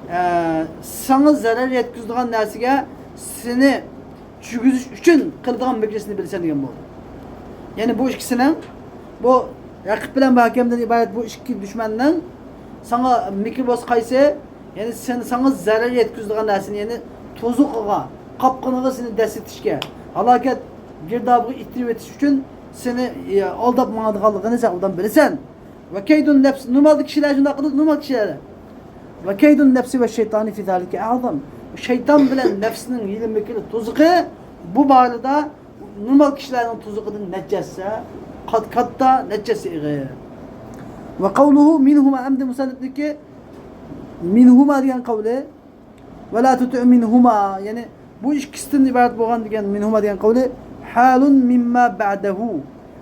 ئە، ساڭا زەرەر يەتكۈزىدىغان نەرسىگە سېنى چۈشكۈزۈش ئۈچۈن قىلىدىغان مىكرىسىنى بىلىسەن دېگەن بولدى. يەنى بۇ ئىككىسىنىڭ، بۇ رەقىب بىلەن بۇ ھاكەمدىن ئىبارەت بۇ ئىككى دۈشمەننىڭ ساڭا مىكرى بولسا قايسى؟ يەنى سەن، ساڭا زەرەر يەتكۈزىدىغان نەرسىنى، يەنى توزۇقىغا، قاپقىنىغا سېنى دەسسىتىشكە، ھالاكەت گىردابىغا ئىتتىرىۋېتىش ئۈچۈن سېنى، ئە، ئالداپ ماڭىدىغانلىقىنى سەن ئوبدان بىلىسەن. ۋە كەيدۇن نەپس، نورمالدا كىشىلەر شۇنداق قىلىدۇ، نورمال كىشىلەر. ۋە كەيدۇن نەپسى ۋە شەيتانى فى زالىكە ئەزەم. شەيتان بىلەن نەپسىنىڭ ھىيلە مىكرى تۇزىقى بۇ بارىدا نورمال كىشىلەرنىڭ تۇزىقىدىن نەچچە ھەسسە قات-، كاتتا، نەچچە ھەسسە ئېغىر. ۋە قەۋلۇھۇ مىنھۇما، ئەمدى مۇسەننىپنىڭكى مىنھۇما دېگەن قەۋلى، ۋە لا تۇتىئ مىنھۇما، يەنى بۇ ئىككىسىدىن ئىبارەت بولغان دېگەن مىنھۇما دېگەن قەۋلى، ھالۇن مىمما بەئدەھۇ،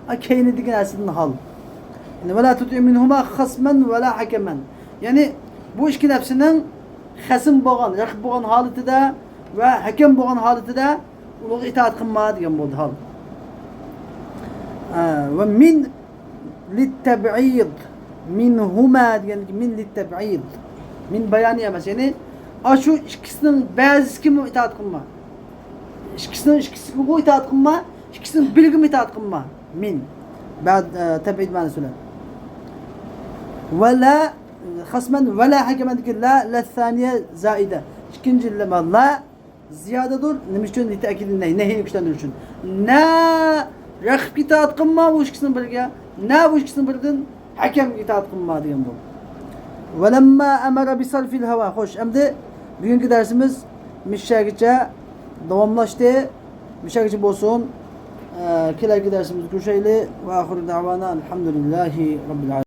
ئا، كەينىدىكى نەرسىدىن ھال. يەنى ۋە لا تۇتىئ مىنھۇما خەسمەن ۋە لا ھەكەمەن. يەنى بۇ ئىككى نەپسىنىڭ خەسم بولغان، رەقىب بولغان ھالىتىدە ۋە ھەكەم بولغان ھالىتىدە ئۇنىڭغا ئىتائەت قىلما دېگەن بولدى ھال. ئە، ۋە مىن لىتتەبئىد. مىنھۇما دېگەندىكى مىن لىتتەبئىد. مىن بايانى ئەمەس. يەنى ئاشۇ ئىككىسىنىڭ بەزىسىگىمۇ ئىتائەت قىلما. ئىككىسىنىڭ ئىككىسىگىمۇ ئىتائەت قىلما. ئىككىسىنىڭ بىرىگىمۇ ئىتائەت قىلما. مىن. بەد-، ئە، تەبئىد مەنىسى بىلەن. ۋە لا، خەسمەن ۋە لا ھەكەمەندىكى لا، لە سانىيە زائىدە. ئىككىنچى لەم لا زىيادىدۇر. نېمە ئۈچۈن؟ لىتەئكىدىن نەھي، نەھىنى كۈچلەندۈرۈش ئۈچۈن. نە رەقىبكە ئىتائەت قىلما بۇ ئىككىسىنىڭ بىرىگە، نە بۇ ئىككىسىنىڭ بىرىدىن ھەكەمگە ئىتائەت قىلما دېگەن بۇ. ۋەلەمما ئەمەرە بىسەرفىل ھاۋا. خوش، ئەمدى بۈگۈنكى دەرسىمىز مۇشۇ يەرگىچە داۋاملاشتى. مۇشۇ يەرگىچە بولسۇن. ئە، كېلەركى دەرسىمىزدە كۆرۈشەيلى. ۋە ئاخىرۇ دەۋانا ئەلھەمدۇلىللاھى رەببىل ئالەمىن.